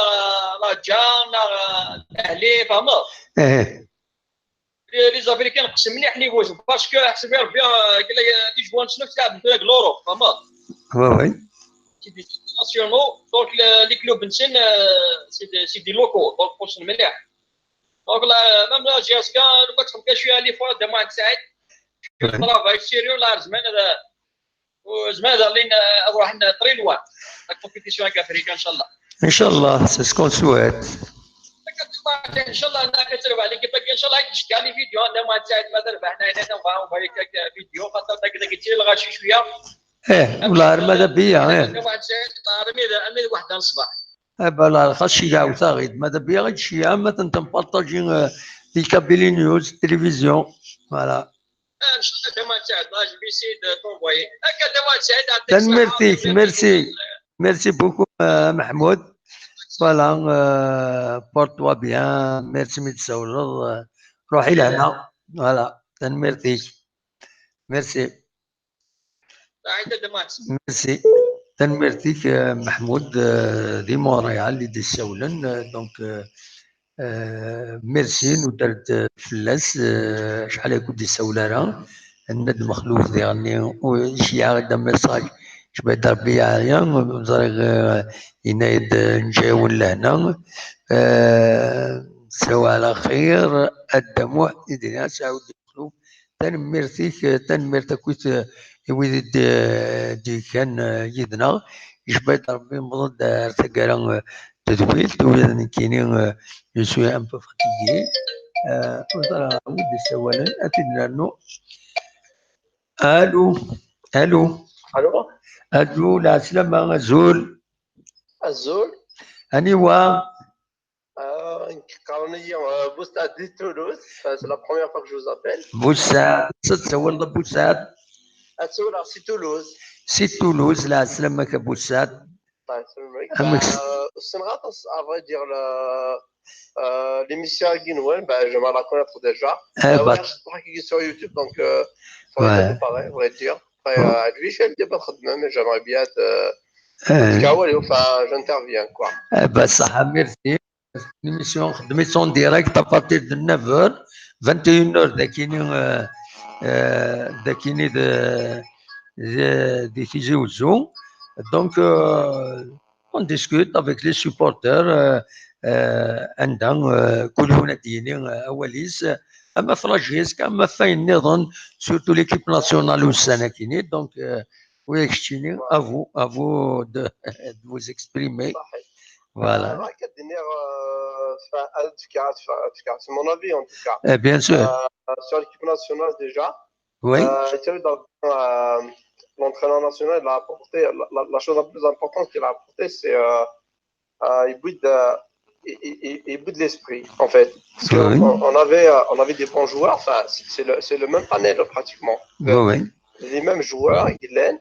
Raja, na, euh, Ahli, vraiment. Les, les Africains, c'est mliḥ niveau, parce que c'est bien, bien, euh, que les, les joueurs, c'est l'Europe, vraiment. Oui, oui. C'est des nationaux, donc le, les clubs, c'est, euh, c'est des, c'est des locaux, donc pour se mliḥ. Donc là, même la G S K, le match, je suis allé voir demain, c'est un travail sérieux, là, je mène, euh, je mène, euh, très loin. La compétition avec l'Afrique, Inch'Allah. Inch'Allah, c'est ce qu'on souhaite. Inch'Allah, on a fait le, l'équipe, Inch'Allah, je gagne les vidéos, demain, c'est, on va, on va, on va, quelques vidéos, on va, on va, on va, on va, Eh, والله ما بيا، eh. دابا لا خاص شي كاع وثاغيد، ما بيا غير شي عام ما تنتم بارطاجي، آه، في كابيلي نيوز، التلفزيون. Voilà. ان شاء الله كما تعد، لا، جو في سي دو تونفويي. هكا دابا تعد، يعطيك الصحة. تنميرتيك، merci. Merci beaucoup, آه، محمود. Voilà, آه، porte-toi bien. Merci من تسولر. آه، روحي لهنا. Voilà. تنميرتيك. Merci. Merci. Tanemmirt-ik, euh, Mahmoud, euh, di Montréal i d-issawlen, euh, donc, euh, euh, merci, nuder-d, euh, fell-as, euh, acḥal ay kud-issawel ara, Nna-d Mexluf diɣenni, u-, iceyyeɛ-aɣ-d un message, icba-d Rebbi yeɛya, ur ẓriɣ, euh, yenna-d, euh, nǧa-yawen lehna, euh, sawa ɛla xir, a Dda Muḥ, i d-yenna Saɛud Mexluf, tanemmirt-ik, tanemmirt akkit, eh, i wid i d-, eh, d-yekkan, eh, yid-neɣ. Icba-d Rebbi, mḍel-d ar taggara, eh, n tedwilt, ula d nekkini, eh, je suis un peu fatigué. Eh, ur ẓriɣ wi d-issawalen, ad t-id-nernu. Alu, alu. Alu. Alu, lɛeslama, azul. Azul. Aniwa? Euh, qqaren-iyi, euh, Boussad di Toulouse. Enfin, c'est la première fois que je vous appelle. Boussad, ad tsawleḍ a Boussad? Ad tsawleɣ si Toulouse. Si Toulouse, lɛeslama-k a Boussad. Amek? Bah, euh, ur ssineɣ aṭas, à vrai dire, le, euh, l'émission-agi-nwen, bah, j'aimerais la connaître déjà. Eh, euh, bah, ouais, je crois qu'il est sur YouTube, donc, euh, faudrait préparer, à vrai dire. Après, euh, lui, je vais le débat, mais j'aimerais bien être, euh, enfin, j'interviens, quoi. Eh, bah, ça, merci. L'émission, l'émission en direct à partir de neuf heures, vingt et une heures, dakini, euh, euh, dakini de, de, de Tizi Ouzou. Donc, euh, on discute avec les supporters, euh, euh, anda, euh, kul yiwen ad d-yini, euh, awal-is, ama ɣef la J S K, ama ɣef wayen nniḍen, surtout l'équipe nationale ussan-akini. Donc, euh, oui, keččini, à vous, à vous de, de vous exprimer. Voilà. Euh, راك دينير، euh, enfin, ad fkeɣ, ad fkeɣ, ad fkeɣ, c'est mon avis en tout cas. Eh, bien sûr. Euh, sur l'équipe nationale déjà. Oui. Euh, tu sais, dans, euh, l'entraîneur national, il a apporté, la, la, la chose la plus importante qu'il a apporté, c'est, euh, euh, il boude, euh, il, il, il, il boude l'esprit, en fait. Parce que oui, on, on avait, euh, on avait des bons joueurs, enfin, c'est, c'est le, c'est le même panel pratiquement. Oui, oui. Les mêmes joueurs, Guylaine,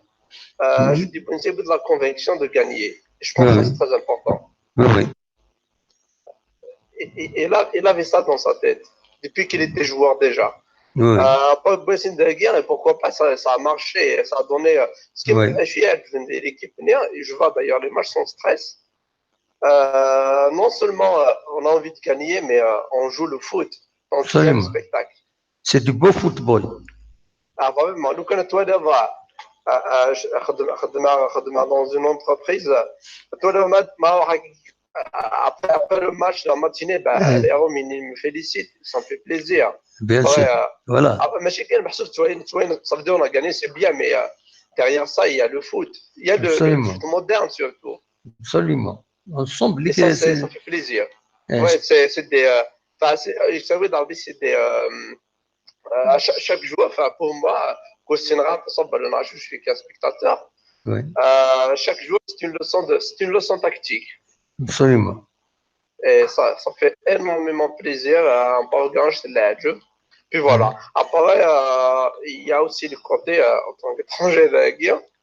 euh, je dis, c'est de la conviction de gagner. Je pense que c'est très important. Oui, oui. Et, et, et là, il avait ça dans sa tête, depuis qu'il était joueur déjà. Oui. Euh, après, Boissine de la Guerre, et pourquoi pas, ça, ça a marché, ça a donné, euh, ce qui est, oui, je suis à l'équipe, je vois d'ailleurs les matchs sans stress. Euh, non seulement, euh, on a envie de gagner, mais, euh, on joue le foot. Donc, c'est un spectacle. C'est du beau football. Ah, vraiment, لو كان توالي، euh, euh, خدم، خدم، خدم dans une entreprise. توالي ما، ما راح، après, après le match, la matinée, bah, les hommes, ils me félicitent, ça me fait plaisir. Bien sûr. Voilà. Ah, ماشي كان محسوب توالي، توالي، ça veut dire on a gagné, c'est bien, mais, euh, derrière ça, il y a le foot. Il y a le, le foot moderne surtout. Absolument. Ensemble, et ça, c'est, ça fait plaisir. Ouais, c'est, c'est des, euh, enfin, c'est, euh, ça veut dire, c'est des, euh, euh, à chaque, chaque jour, enfin, pour moi, quand c'est une rap, ça, ben, je suis qu'un spectateur. Ouais. Euh, chaque jour, c'est une leçon de, c'est une leçon tactique. Absolument. Et ça, ça fait énormément plaisir, euh, un peu grand, je te l'ai dit. Puis voilà. Mhm. Après, euh, il y a aussi le côté, euh, en tant qu'étranger de la guerre,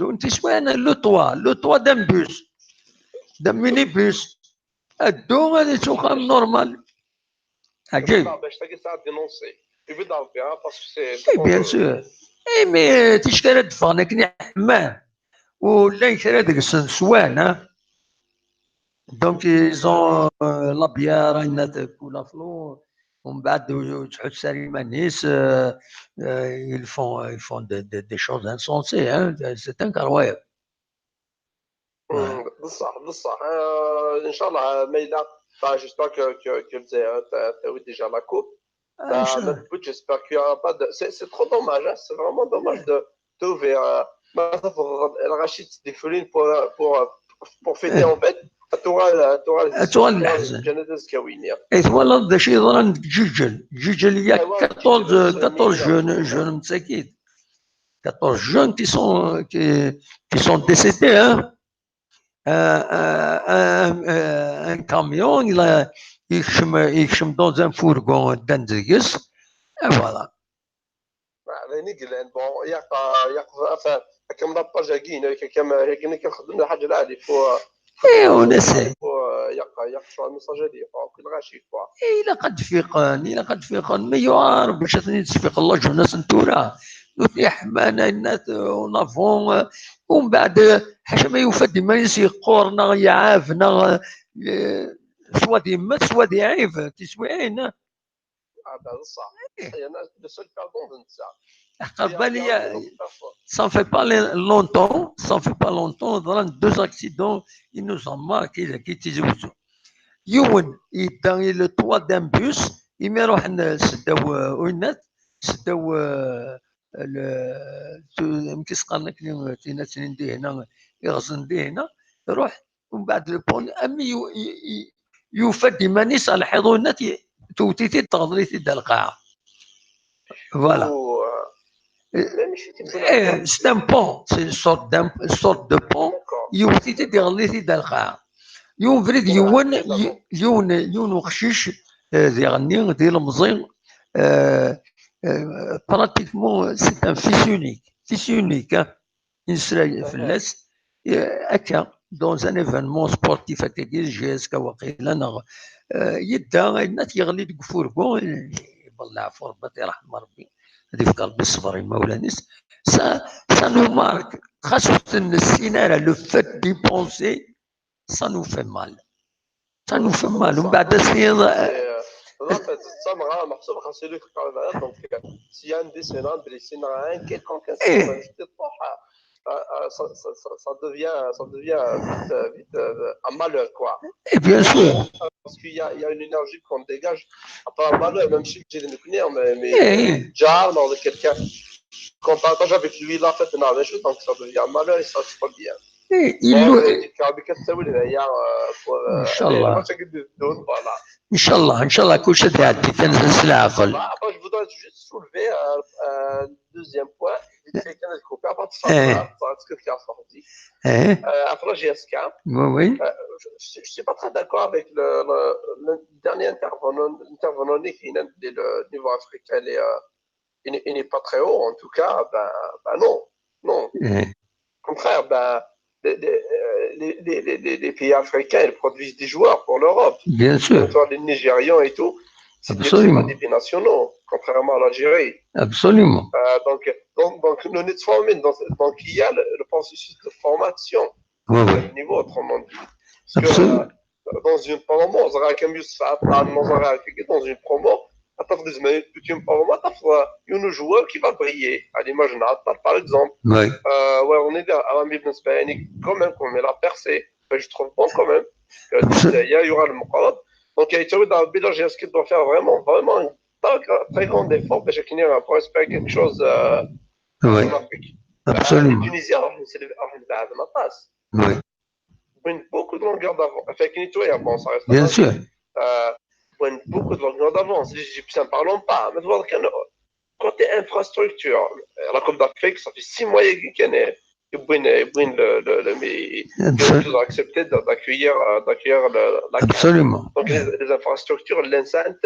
tteddun tiswayin, le toit, le toit d'un bus, d'un minibus. Addu ad ittuxxam normal. Ɛǧib. Bac tagi tesɛa dénoncer. Ibi d Rebbi, hein, parce que c'est Oui, bien sûr. Imi ticki ara d-ffɣen akken iḥemman, u llan kra deg-sen swan, hein. Donc ils ont euh, la bière, une autre couleur flou. ومن بعد تحس سليمانيس, euh, euh, ils font, ils font des, des, des choses insensées, hein. C'est incroyable. Mm, بصح بصح آه، ان شاء الله ما الا, enfin, j'espère que que que الجزائر ت- تاوي déjà la coupe. آه، إن شاء Bah, الله. J'espère qu'il y aura pas de. C'est c'est trop dommage, hein. C'est vraiment dommage de trouver. ما تفرض الرشيد سيدي فلين pour pour pour fêter en fait. تورا تورا تورا الحزن. جنازة زكاوينيا. اي, twalaḍ d acu yeḍran deg Ǧiǧel? Ǧiǧel, il y a أيوة, quatorze, Ǧiǧel, quatorze c'est jeunes, jeunes مساكين. Quatorze jeunes qui sont, qui, qui sont décédés, hein. Euh, euh, un, euh, un camion, il a, يكشم, يكشم dans un fourgon, ddan deg-s, et voilà. D ayen i yellan. Bon, yaq yaq, enfin, akken la page-agi, akken akken i nxeddem lḥaǧa lɛali, faut اي, on essaie. Faut yaq yaq شو message-agi, faut كل غاشي quoi. إيه, ilaq ad d-fiqen, ilaq ad d-fiqen, mais yuɛer bac ad ten-id-tesfiqeḍ la jeunesse n tura. Nutni ḥman, ayennat, euh, en avant, euh, ومن بعد, euh, ḥaca ma yufa-d iman-is yeqqur neɣ yeɛɛef neɣ, euh, soit d yemmet, soit d iɛib, tiswiɛin. Ah ben, ça. Il y en a de seuls perdants de ça. Aqerbal, ça fait pas longtemps, ça fait pas longtemps, dans deux accidents, ils nous ont marqué, qui Tizi Ouzou. Yiwen yedda i le toit d'un bus, imi ruḥen seddaw, euh, uyennat, seddaw, euh, le, tu-, amek i s-qqaren akken, tinat-nni n dihna, iɣzen dihna, iruḥ, ومن بعد le pont, ami yu-, yu-, yu-, yufa-d iman-is ar lḥiḍ uyennat, tewwet-it-id, teɣḍel-it-id ar lqaɛa. Voilà. Eh, c'est un pont, c'est une sorte d'un, une sorte de pont. Yewwet-it-id, iɣḍel-it-id ar lqaɛa. Yiwen ubrid, yiwen, yiwen, yiwen uqcic, euh, diɣenni, d ilemẓi, euh, euh, pratiquement, c'est un fils unique. Fils unique, hein. Nesla fell-as, euh, akka, dans un événement sportif, akkagi, J S K waqila, neɣ, euh, yedda, ayennat, yeɣli deg ufurgu, iḍelleɛ ɣef Rebbi, ad t-yerḥem Rebbi, ad yefk Rebbi ṣṣber i imawlan-is. Ça, ça nous marque. Xas ur t-nessin ara, le fait d'y penser, ça nous fait mal. Ça nous fait mal. ومن بعد, c'est, euh, Là, en fait, ça me rend, محسوب خاص يدير في القرار هذا. Donc, euh, s'il y a un décédant, un blessé, un quelconque incident, euh, euh, ça, ça, ça, ça devient, ça devient vite, euh, vite, euh, un malheur, quoi. Et bien sûr. Parce qu'il y a, il y a une énergie qu'on dégage. Pas un malheur, même si j'ai des nucléaires, mais, mais déjà, dans quelqu'un qu'on partage avec lui, là, en fait, on a des choses, donc ça devient un malheur et ça, c'est pas bien. إيه، يلو- كتسوي لنا يا إن شاء الله. Voilà. إن شاء الله، إن شاء الله كلشي غادي يعدي، تنزل العقل. Après, je voudrais juste soulever un, un deuxième point. Vite fait, كان الكوبي، après, إيه. Après, ce que tu as sorti. إيه. Euh, après, J S K. Oui, oui. Euh, je, je, je suis pas très d'accord avec le, le, le dernier intervenant, intervenant qui vient de le niveau africain, il est, euh, il n'est, il n'est pas très haut, en tout cas, ben, ben non, non. إيه. Au contraire, ben, les, les, euh, les, les, les, les, les pays africains, ils produisent des joueurs pour l'Europe. Bien sûr. Entre les Nigérians et tout, c'est des, Absolument. C'est pas des binationaux, contrairement à l'Algérie. Absolument. Euh, donc, donc, donc, nous nous formons, donc, donc, il y a le, le processus de formation Oui, oui. au niveau, autrement dit. Parce que, Absolument. euh, dans une promo, on aura comme Youssef Attal, on aura dans une promo, à partir de une promo, on aura un joueur qui va briller, à l'image d'Attal, par exemple. Oui. Euh, ouais, on est là, Aram Ibn Sbaini, quand même, qu'on met la percée. Enfin, je trouve bon quand même. Euh, Absolument. Il y a, il y aura le Moqarab. Donc, il y a Itaoué Darbi, là, J S K doit faire vraiment, vraiment un très, très grand effort pour, pour espérer quelque chose, euh, Oui. en Afrique. Absolument. La Tunisie, c'est le, c'est le, c'est le, Oui. Ils ont beaucoup de longueur d'avance. Enfin, Kenito, bon, ça reste Bien pas sûr. Euh, ils ont beaucoup de longueur d'avance. Les Égyptiens, parlons pas. Mais voilà, quand, côté infrastructure, euh, la Coupe d'Afrique, ça fait six mois qu'il y a, ils ont, ils ont le, le, le, mais ils ont Absol- toujours accepté de- d'accueillir, euh, d'accueillir le, la Absolument. Donc, les, les infrastructures, l'enceinte,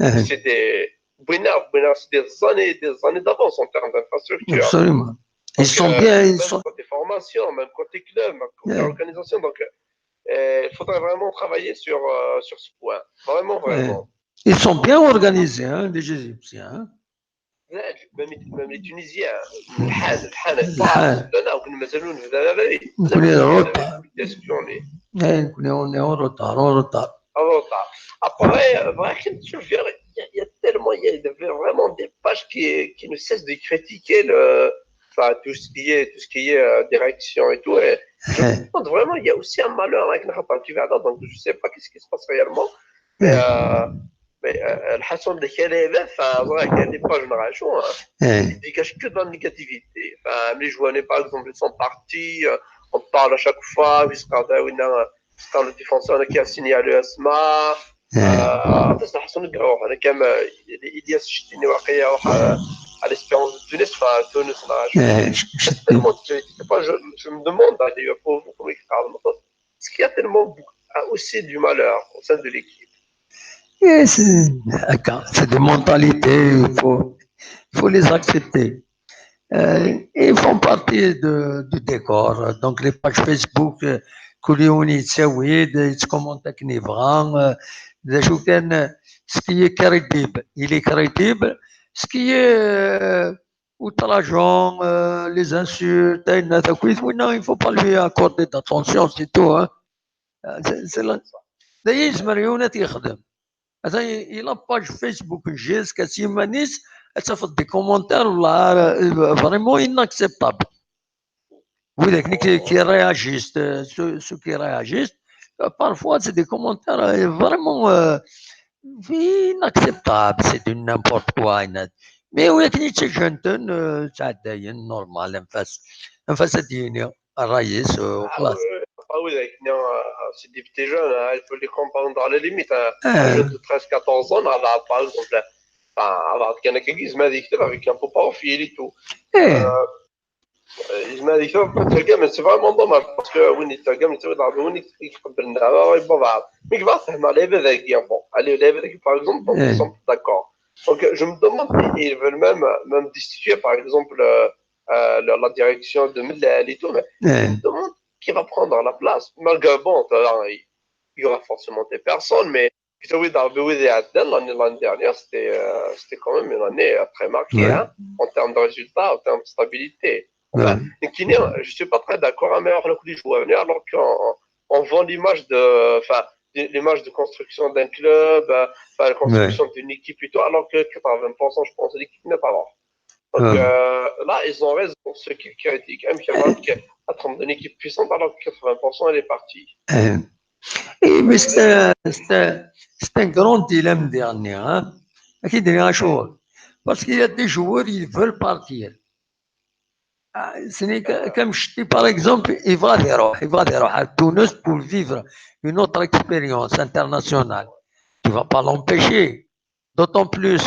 Euh, c'est des, ils ont, ils ont, c'est des années, des années d'avance en termes d'infrastructure. Absolument. Ils Donc, sont euh, bien, ils même sont. Côté formation, même côté club, même côté Ouais. Organisation. Donc, euh, il faudrait vraiment travailler sur, euh, sur ce point. Vraiment, Ouais. Vraiment. Ils sont bien organisés, hein, les Égyptiens, hein. Même, même les Tunisiens, الحال، الحال، الحال. لا، لا، كنا مثلًا في البلاد هذه. نكون en retard. Espionnés. Eh, نكون en retard, en retard. En retard. Après, euh, voilà, كنت تشوف، il y a il y a tellement, il y a vraiment des pages qui, qui ne cessent de critiquer le, enfin, tout ce qui est, tout ce qui est euh, direction et tout. Et je me demande vraiment, il y a aussi un malheur avec Nahar Party Vada, donc je ne sais pas qu'est-ce qui se passe réellement. Mais, euh, mais euh, الحصول de كلمة, enfin, voilà, il y a des pages génération, hein, qui dégagent que de la négativité. Enfin, les joueurs, par exemple, ils sont partis, euh, on parle à chaque fois, ils se quand le défenseur qui a signé à l'U S M A, euh, ça, ça, ça, euh, il y a ce ch'ti واقيلا, euh, à l'Espérance de Tunis, enfin, Tunis, là, je, tellement de critiques. Moi, je, je me demande, hein, d'ailleurs, pour vous, comment il parle, est-ce qu'il y a tellement beaucoup, euh, aussi du malheur au sein de l'équipe? Et c'est, c'est des mentalités, il faut, il faut les accepter. Euh, ils font partie de, du décor. Donc, les pages Facebook, euh, كل يوم يتساوي يتكومونت كنيفرا. Ce qui est crédible, il est crédible. Ce qui est euh, outrageant, euh, les insultes, il ne faut pas lui accorder d'attention, c'est tout. Hein. C'est, c'est la... D'ailleurs, il a une page Facebook, J S K Simanis, elle a fait des commentaires là, euh, vraiment inacceptables. Oui, les qui, qui réagissent, euh, ceux, ceux qui réagissent, euh, parfois c'est des commentaires euh, vraiment euh, inacceptables, c'est du n'importe quoi. Mais oui, c'est normal, en face, en face à dire, الرئيس وخلاص. Ah oui, c'est des petits jeunes, hein, il faut les comprendre à la limite. Hein. Un jeune de treize, quatorze ans, là, par exemple, enfin, avec un avec un beau profil et tout. C'est vraiment dommage parce que وين يترجم يترجم وين يقبلنا. Mais il va faire mal les avec bon, allez les avec par exemple, donc ils sont d'accord. Donc je me demande s'ils veulent même, même destituer par exemple euh, euh, la, la direction de Mellal et tout, mais je me demande qui va prendre la place. Malgré bon, il y aura forcément des personnes, mais puis oui, Darby Willy l'année dernière, c'était euh, c'était quand même une année euh, très marquée hein, en termes de résultats, en termes de stabilité. Enfin, je ne suis pas très d'accord, mais alors que les joueurs, alors qu'on on vend l'image de, enfin, l'image de construction d'un club, euh, enfin, la construction d'une équipe et tout, alors que quatre-vingts pour cent, je pense, l'équipe n'est pas morte. Donc euh, là, ils ont raison, ceux qui critiquent. Même qui attendent une équipe puissante, alors que quatre-vingts pour cent, elle est partie. Et, mais c'est un, un, un, grand dilemme dernier. Hein? Parce qu'il y a des joueurs, ils veulent partir. C'est comme je dis, par exemple, il va aller, il va aller à Tunis pour vivre une autre expérience internationale. Tu ne vas pas l'empêcher. D'autant plus,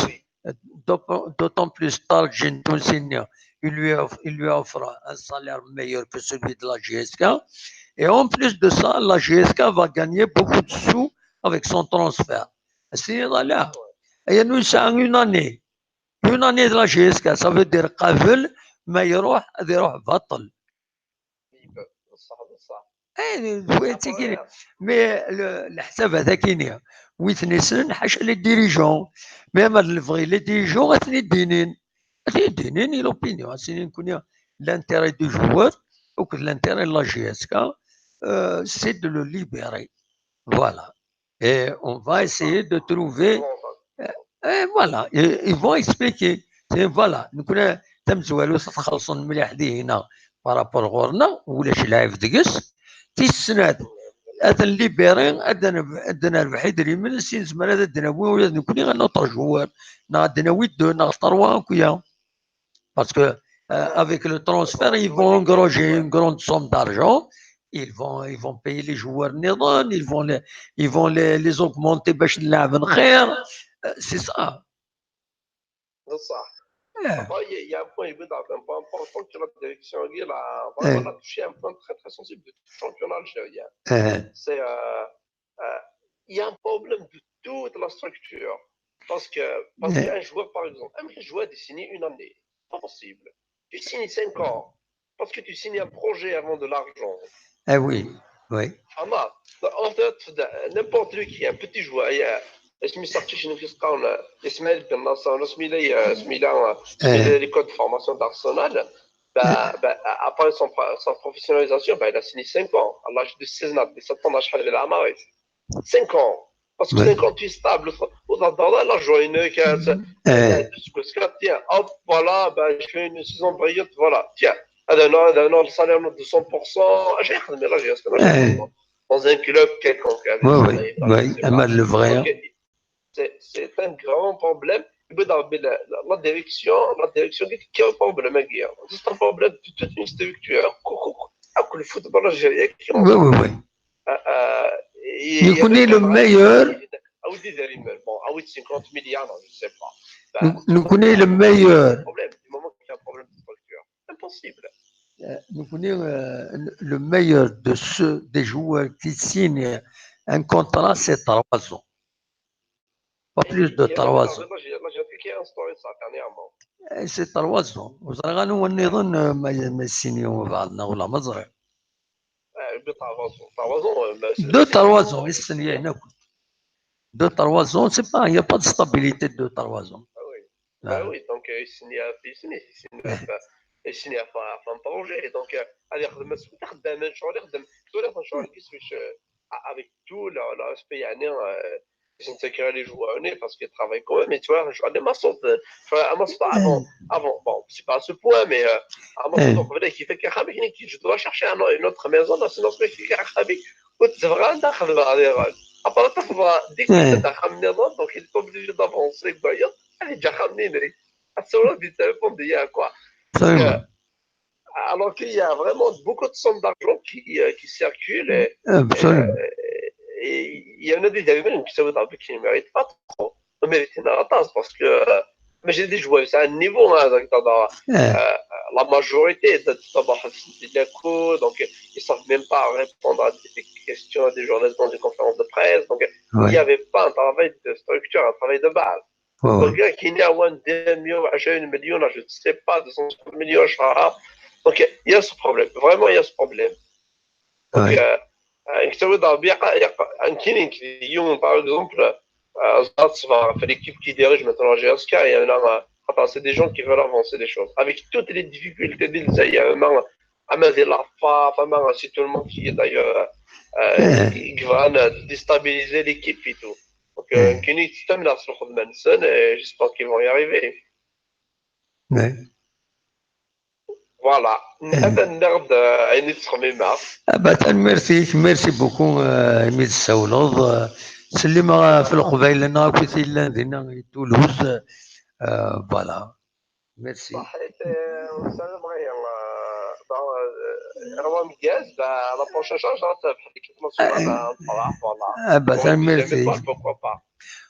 d'autant plus, Tarjin Tunsinia, il lui, offre, il lui offre un salaire meilleur que celui de la J S K. Et en plus de ça, la J S K va gagner beaucoup de sous avec son transfert. C'est là. Il y a une année. Une année de la J S K, ça veut dire قبل ما يروح يروح بطل. Mais le, le حساب هذا كينيا ويثنيسن حاشا les dirigeants. Mais ما نبغي les dirigeants اثني الدينين اثني الدينين l'opinion اثني نكون l'intérêt du joueur ou que l'intérêt de la J S K, euh, c'est de le libérer. Voilà. Et on va essayer de trouver. Et voilà, et ils vont expliquer. Voilà, نكون تمزوالو تخلص مليح دي هنا par rapport غورنا ولاش لاعب دقس تيسنات هذا الليبيري هذا نربح يدري من سين زمان هذا دناوي ولا نكوني غنوطر جوار نا دناوي دو نا تروا كويا. Parce que euh, avec le transfert, ils vont engranger une grande somme d'argent. Ils vont, ils vont payer les joueurs نظام, ils vont les, ils vont les, les augmenter باش نلعب خير. C'est ça. صح. Il y a un point, un point important que la direction a vraiment touché un point très très sensible de tout le championnat algérien. C'est euh, euh, il y a un problème de toute la structure. Parce que parce qu'un joueur, par exemple, un joueur a signé une année. Pas possible. Tu signes cinq ans. Parce que tu signes un projet avant de l'argent. Eh oui, oui. En fait, n'importe qui, un petit joueur, il y a اسمي صاحبي شنو كيسقاونا اسماعيل بن ناصر ولا اسمي لا اسمي لا les codes de formation d'Arsenal. Bah, bah, après son, son professionnalisation, bah, il a signé cinq ans. À l'âge de seize ans, de sept ans, à l'âge de la cinq ans. Parce que cinquante-huit stable, au dans la journée, tiens, hop, voilà, ben, je fais une saison brillante, voilà, tiens. Ah, non, non, le salaire, deux cents pour cent, j'ai mais là, j'ai dans un club quelconque. Oui, oui, oui, le vrai. C'est un grand problème. La, la direction, la direction qui a un problème, c'est un problème de toute une structure. Le football algérien qui... Oui, oui, oui. Nous connaissons le meilleur. Bon, ah oui, cinquante milliards, je ne sais pas. Nous connaissons le meilleur. Problème, du moment qu'il y a un problème de structure. Impossible. Nous connaissons le meilleur de ceux des joueurs qui signent un contrat, c'est trois ans. Pas plus de trois ans. C'est trois ans. Vous avez un an, on est dans le... Deux, trois ans, il signe. Deux, trois ans, c'est pas, il n'y a pas de stabilité de deux, trois ans. Ah oui. Ah oui, donc, euh, il signe, il signe, il signe, il signe à fin, à fin de projet. Donc, euh, allez, خدمة سميتها خدامة، شغل يخدم، شغل يخدم، شغل كيفاش، euh, avec tout le, le respect, يعني, euh, ils ont sécurisé les joueurs, parce qu'ils travaillent quand même, mais tu vois, je vois des maçons, tu vois, un maçon avant, avant, bon, c'est pas à ce point, mais, euh, un maçon, donc, voilà, qui fait que je dois chercher un, une autre maison, là, sinon, c'est qui a خدمة. Après, tu vois, dès que tu as ramené, donc, il est obligé d'avancer, quoi. Allez, déjà ramené, mais ça, on dit, ça répond bien, quoi. Alors qu'il y a vraiment beaucoup de sommes d'argent qui, euh, qui circulent et, et, euh, et il y en a des domaines qui ne méritent pas trop. Mais c'est une race parce que, euh, mais j'ai des joueurs, c'est un niveau, hein, donc, dans, euh, la majorité de, de, de la cour, donc ils ne savent même pas répondre à des questions des journalistes dans des conférences de presse. Donc il n'y avait pas un travail de structure, un travail de base. Donc, il y a qui n'a un demi, un million, je ne sais pas, deux cent cinquante millions, je crois. Donc, il y a ce problème. Vraiment, il y a ce problème. Donc, euh, euh, par exemple, euh, l'équipe qui dirige maintenant la G S K, il y en a, euh, enfin, c'est des gens qui veulent avancer les choses. Avec toutes les difficultés, il y en a, à mettre la fa, enfin, c'est tout le monde qui est d'ailleurs, euh, qui va, euh, déstabiliser l'équipe et tout. Donc, euh, كاين يتستنى في الخدمة نسان، et j'espère qu'ils vont y arriver. Voilà. هذا النقد، آه، عيني تخميمة. Ah bah, tanemmirt-ik, merci beaucoup, euh, imi d-tsawleḍ. Euh, ttsellimeɣ, euh, ɣef Leqbayel-nneɣ akk i t-yellan dinna i Toulouse. Euh, voilà. Merci. صحيت، آه، أستاذ إبراهيم، آه، bon, euh, راه مجاز، bah, la prochaine fois, genre, ça fait que... Ah bah, tanemmirt-ik. Pourquoi pas.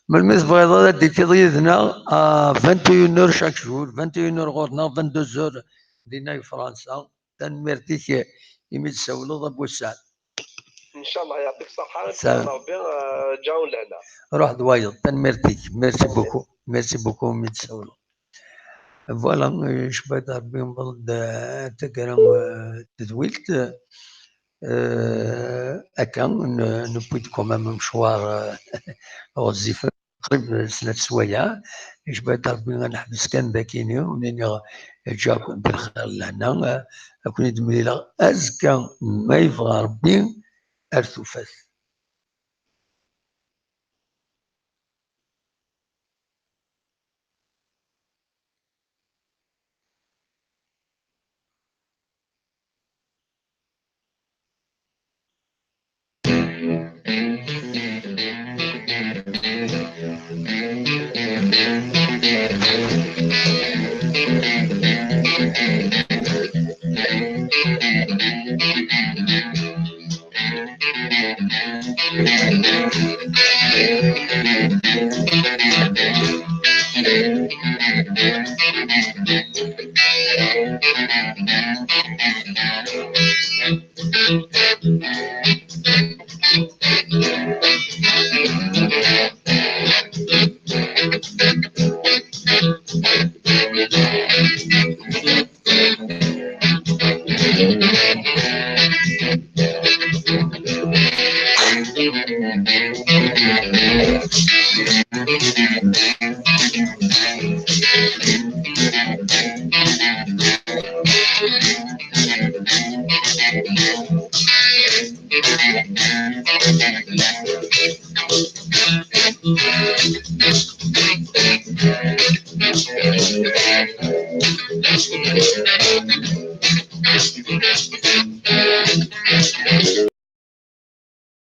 Melmi tebɣiḍ ad d-tekkiḍ yid-neɣ, à vingt et une heures chaque jour, vingt et une heures ɣur-neɣ, vingt-deux heures dinna di Fransa. Tanemmirt-ik imi d-tsawleḍ a Bussan. Ncallah, يعطيك الصحة. Ṛebbi, euh, ǧaɛun lehna. Ruḥ d wayeḍ, tanemmirt-ik. Merci beaucoup. Merci beaucoup imi d-tsawleḍ. Voilà, euh, icebba-d Ṛebbi, newweḍ-d, euh, taggara, euh, n tedwilt. Euh, akka, n-, newwi-d quand même amecwar, euh, ɣezzifen, qrib snat swayeɛ. Icebba-d Ṛebbi, ad neḥbes kan dakini, u nini, ǧǧakum bilxir lehna, euh, ad ken-id-mlileɣ azekka, ma yebɣa Ṛebbi, ar tufat.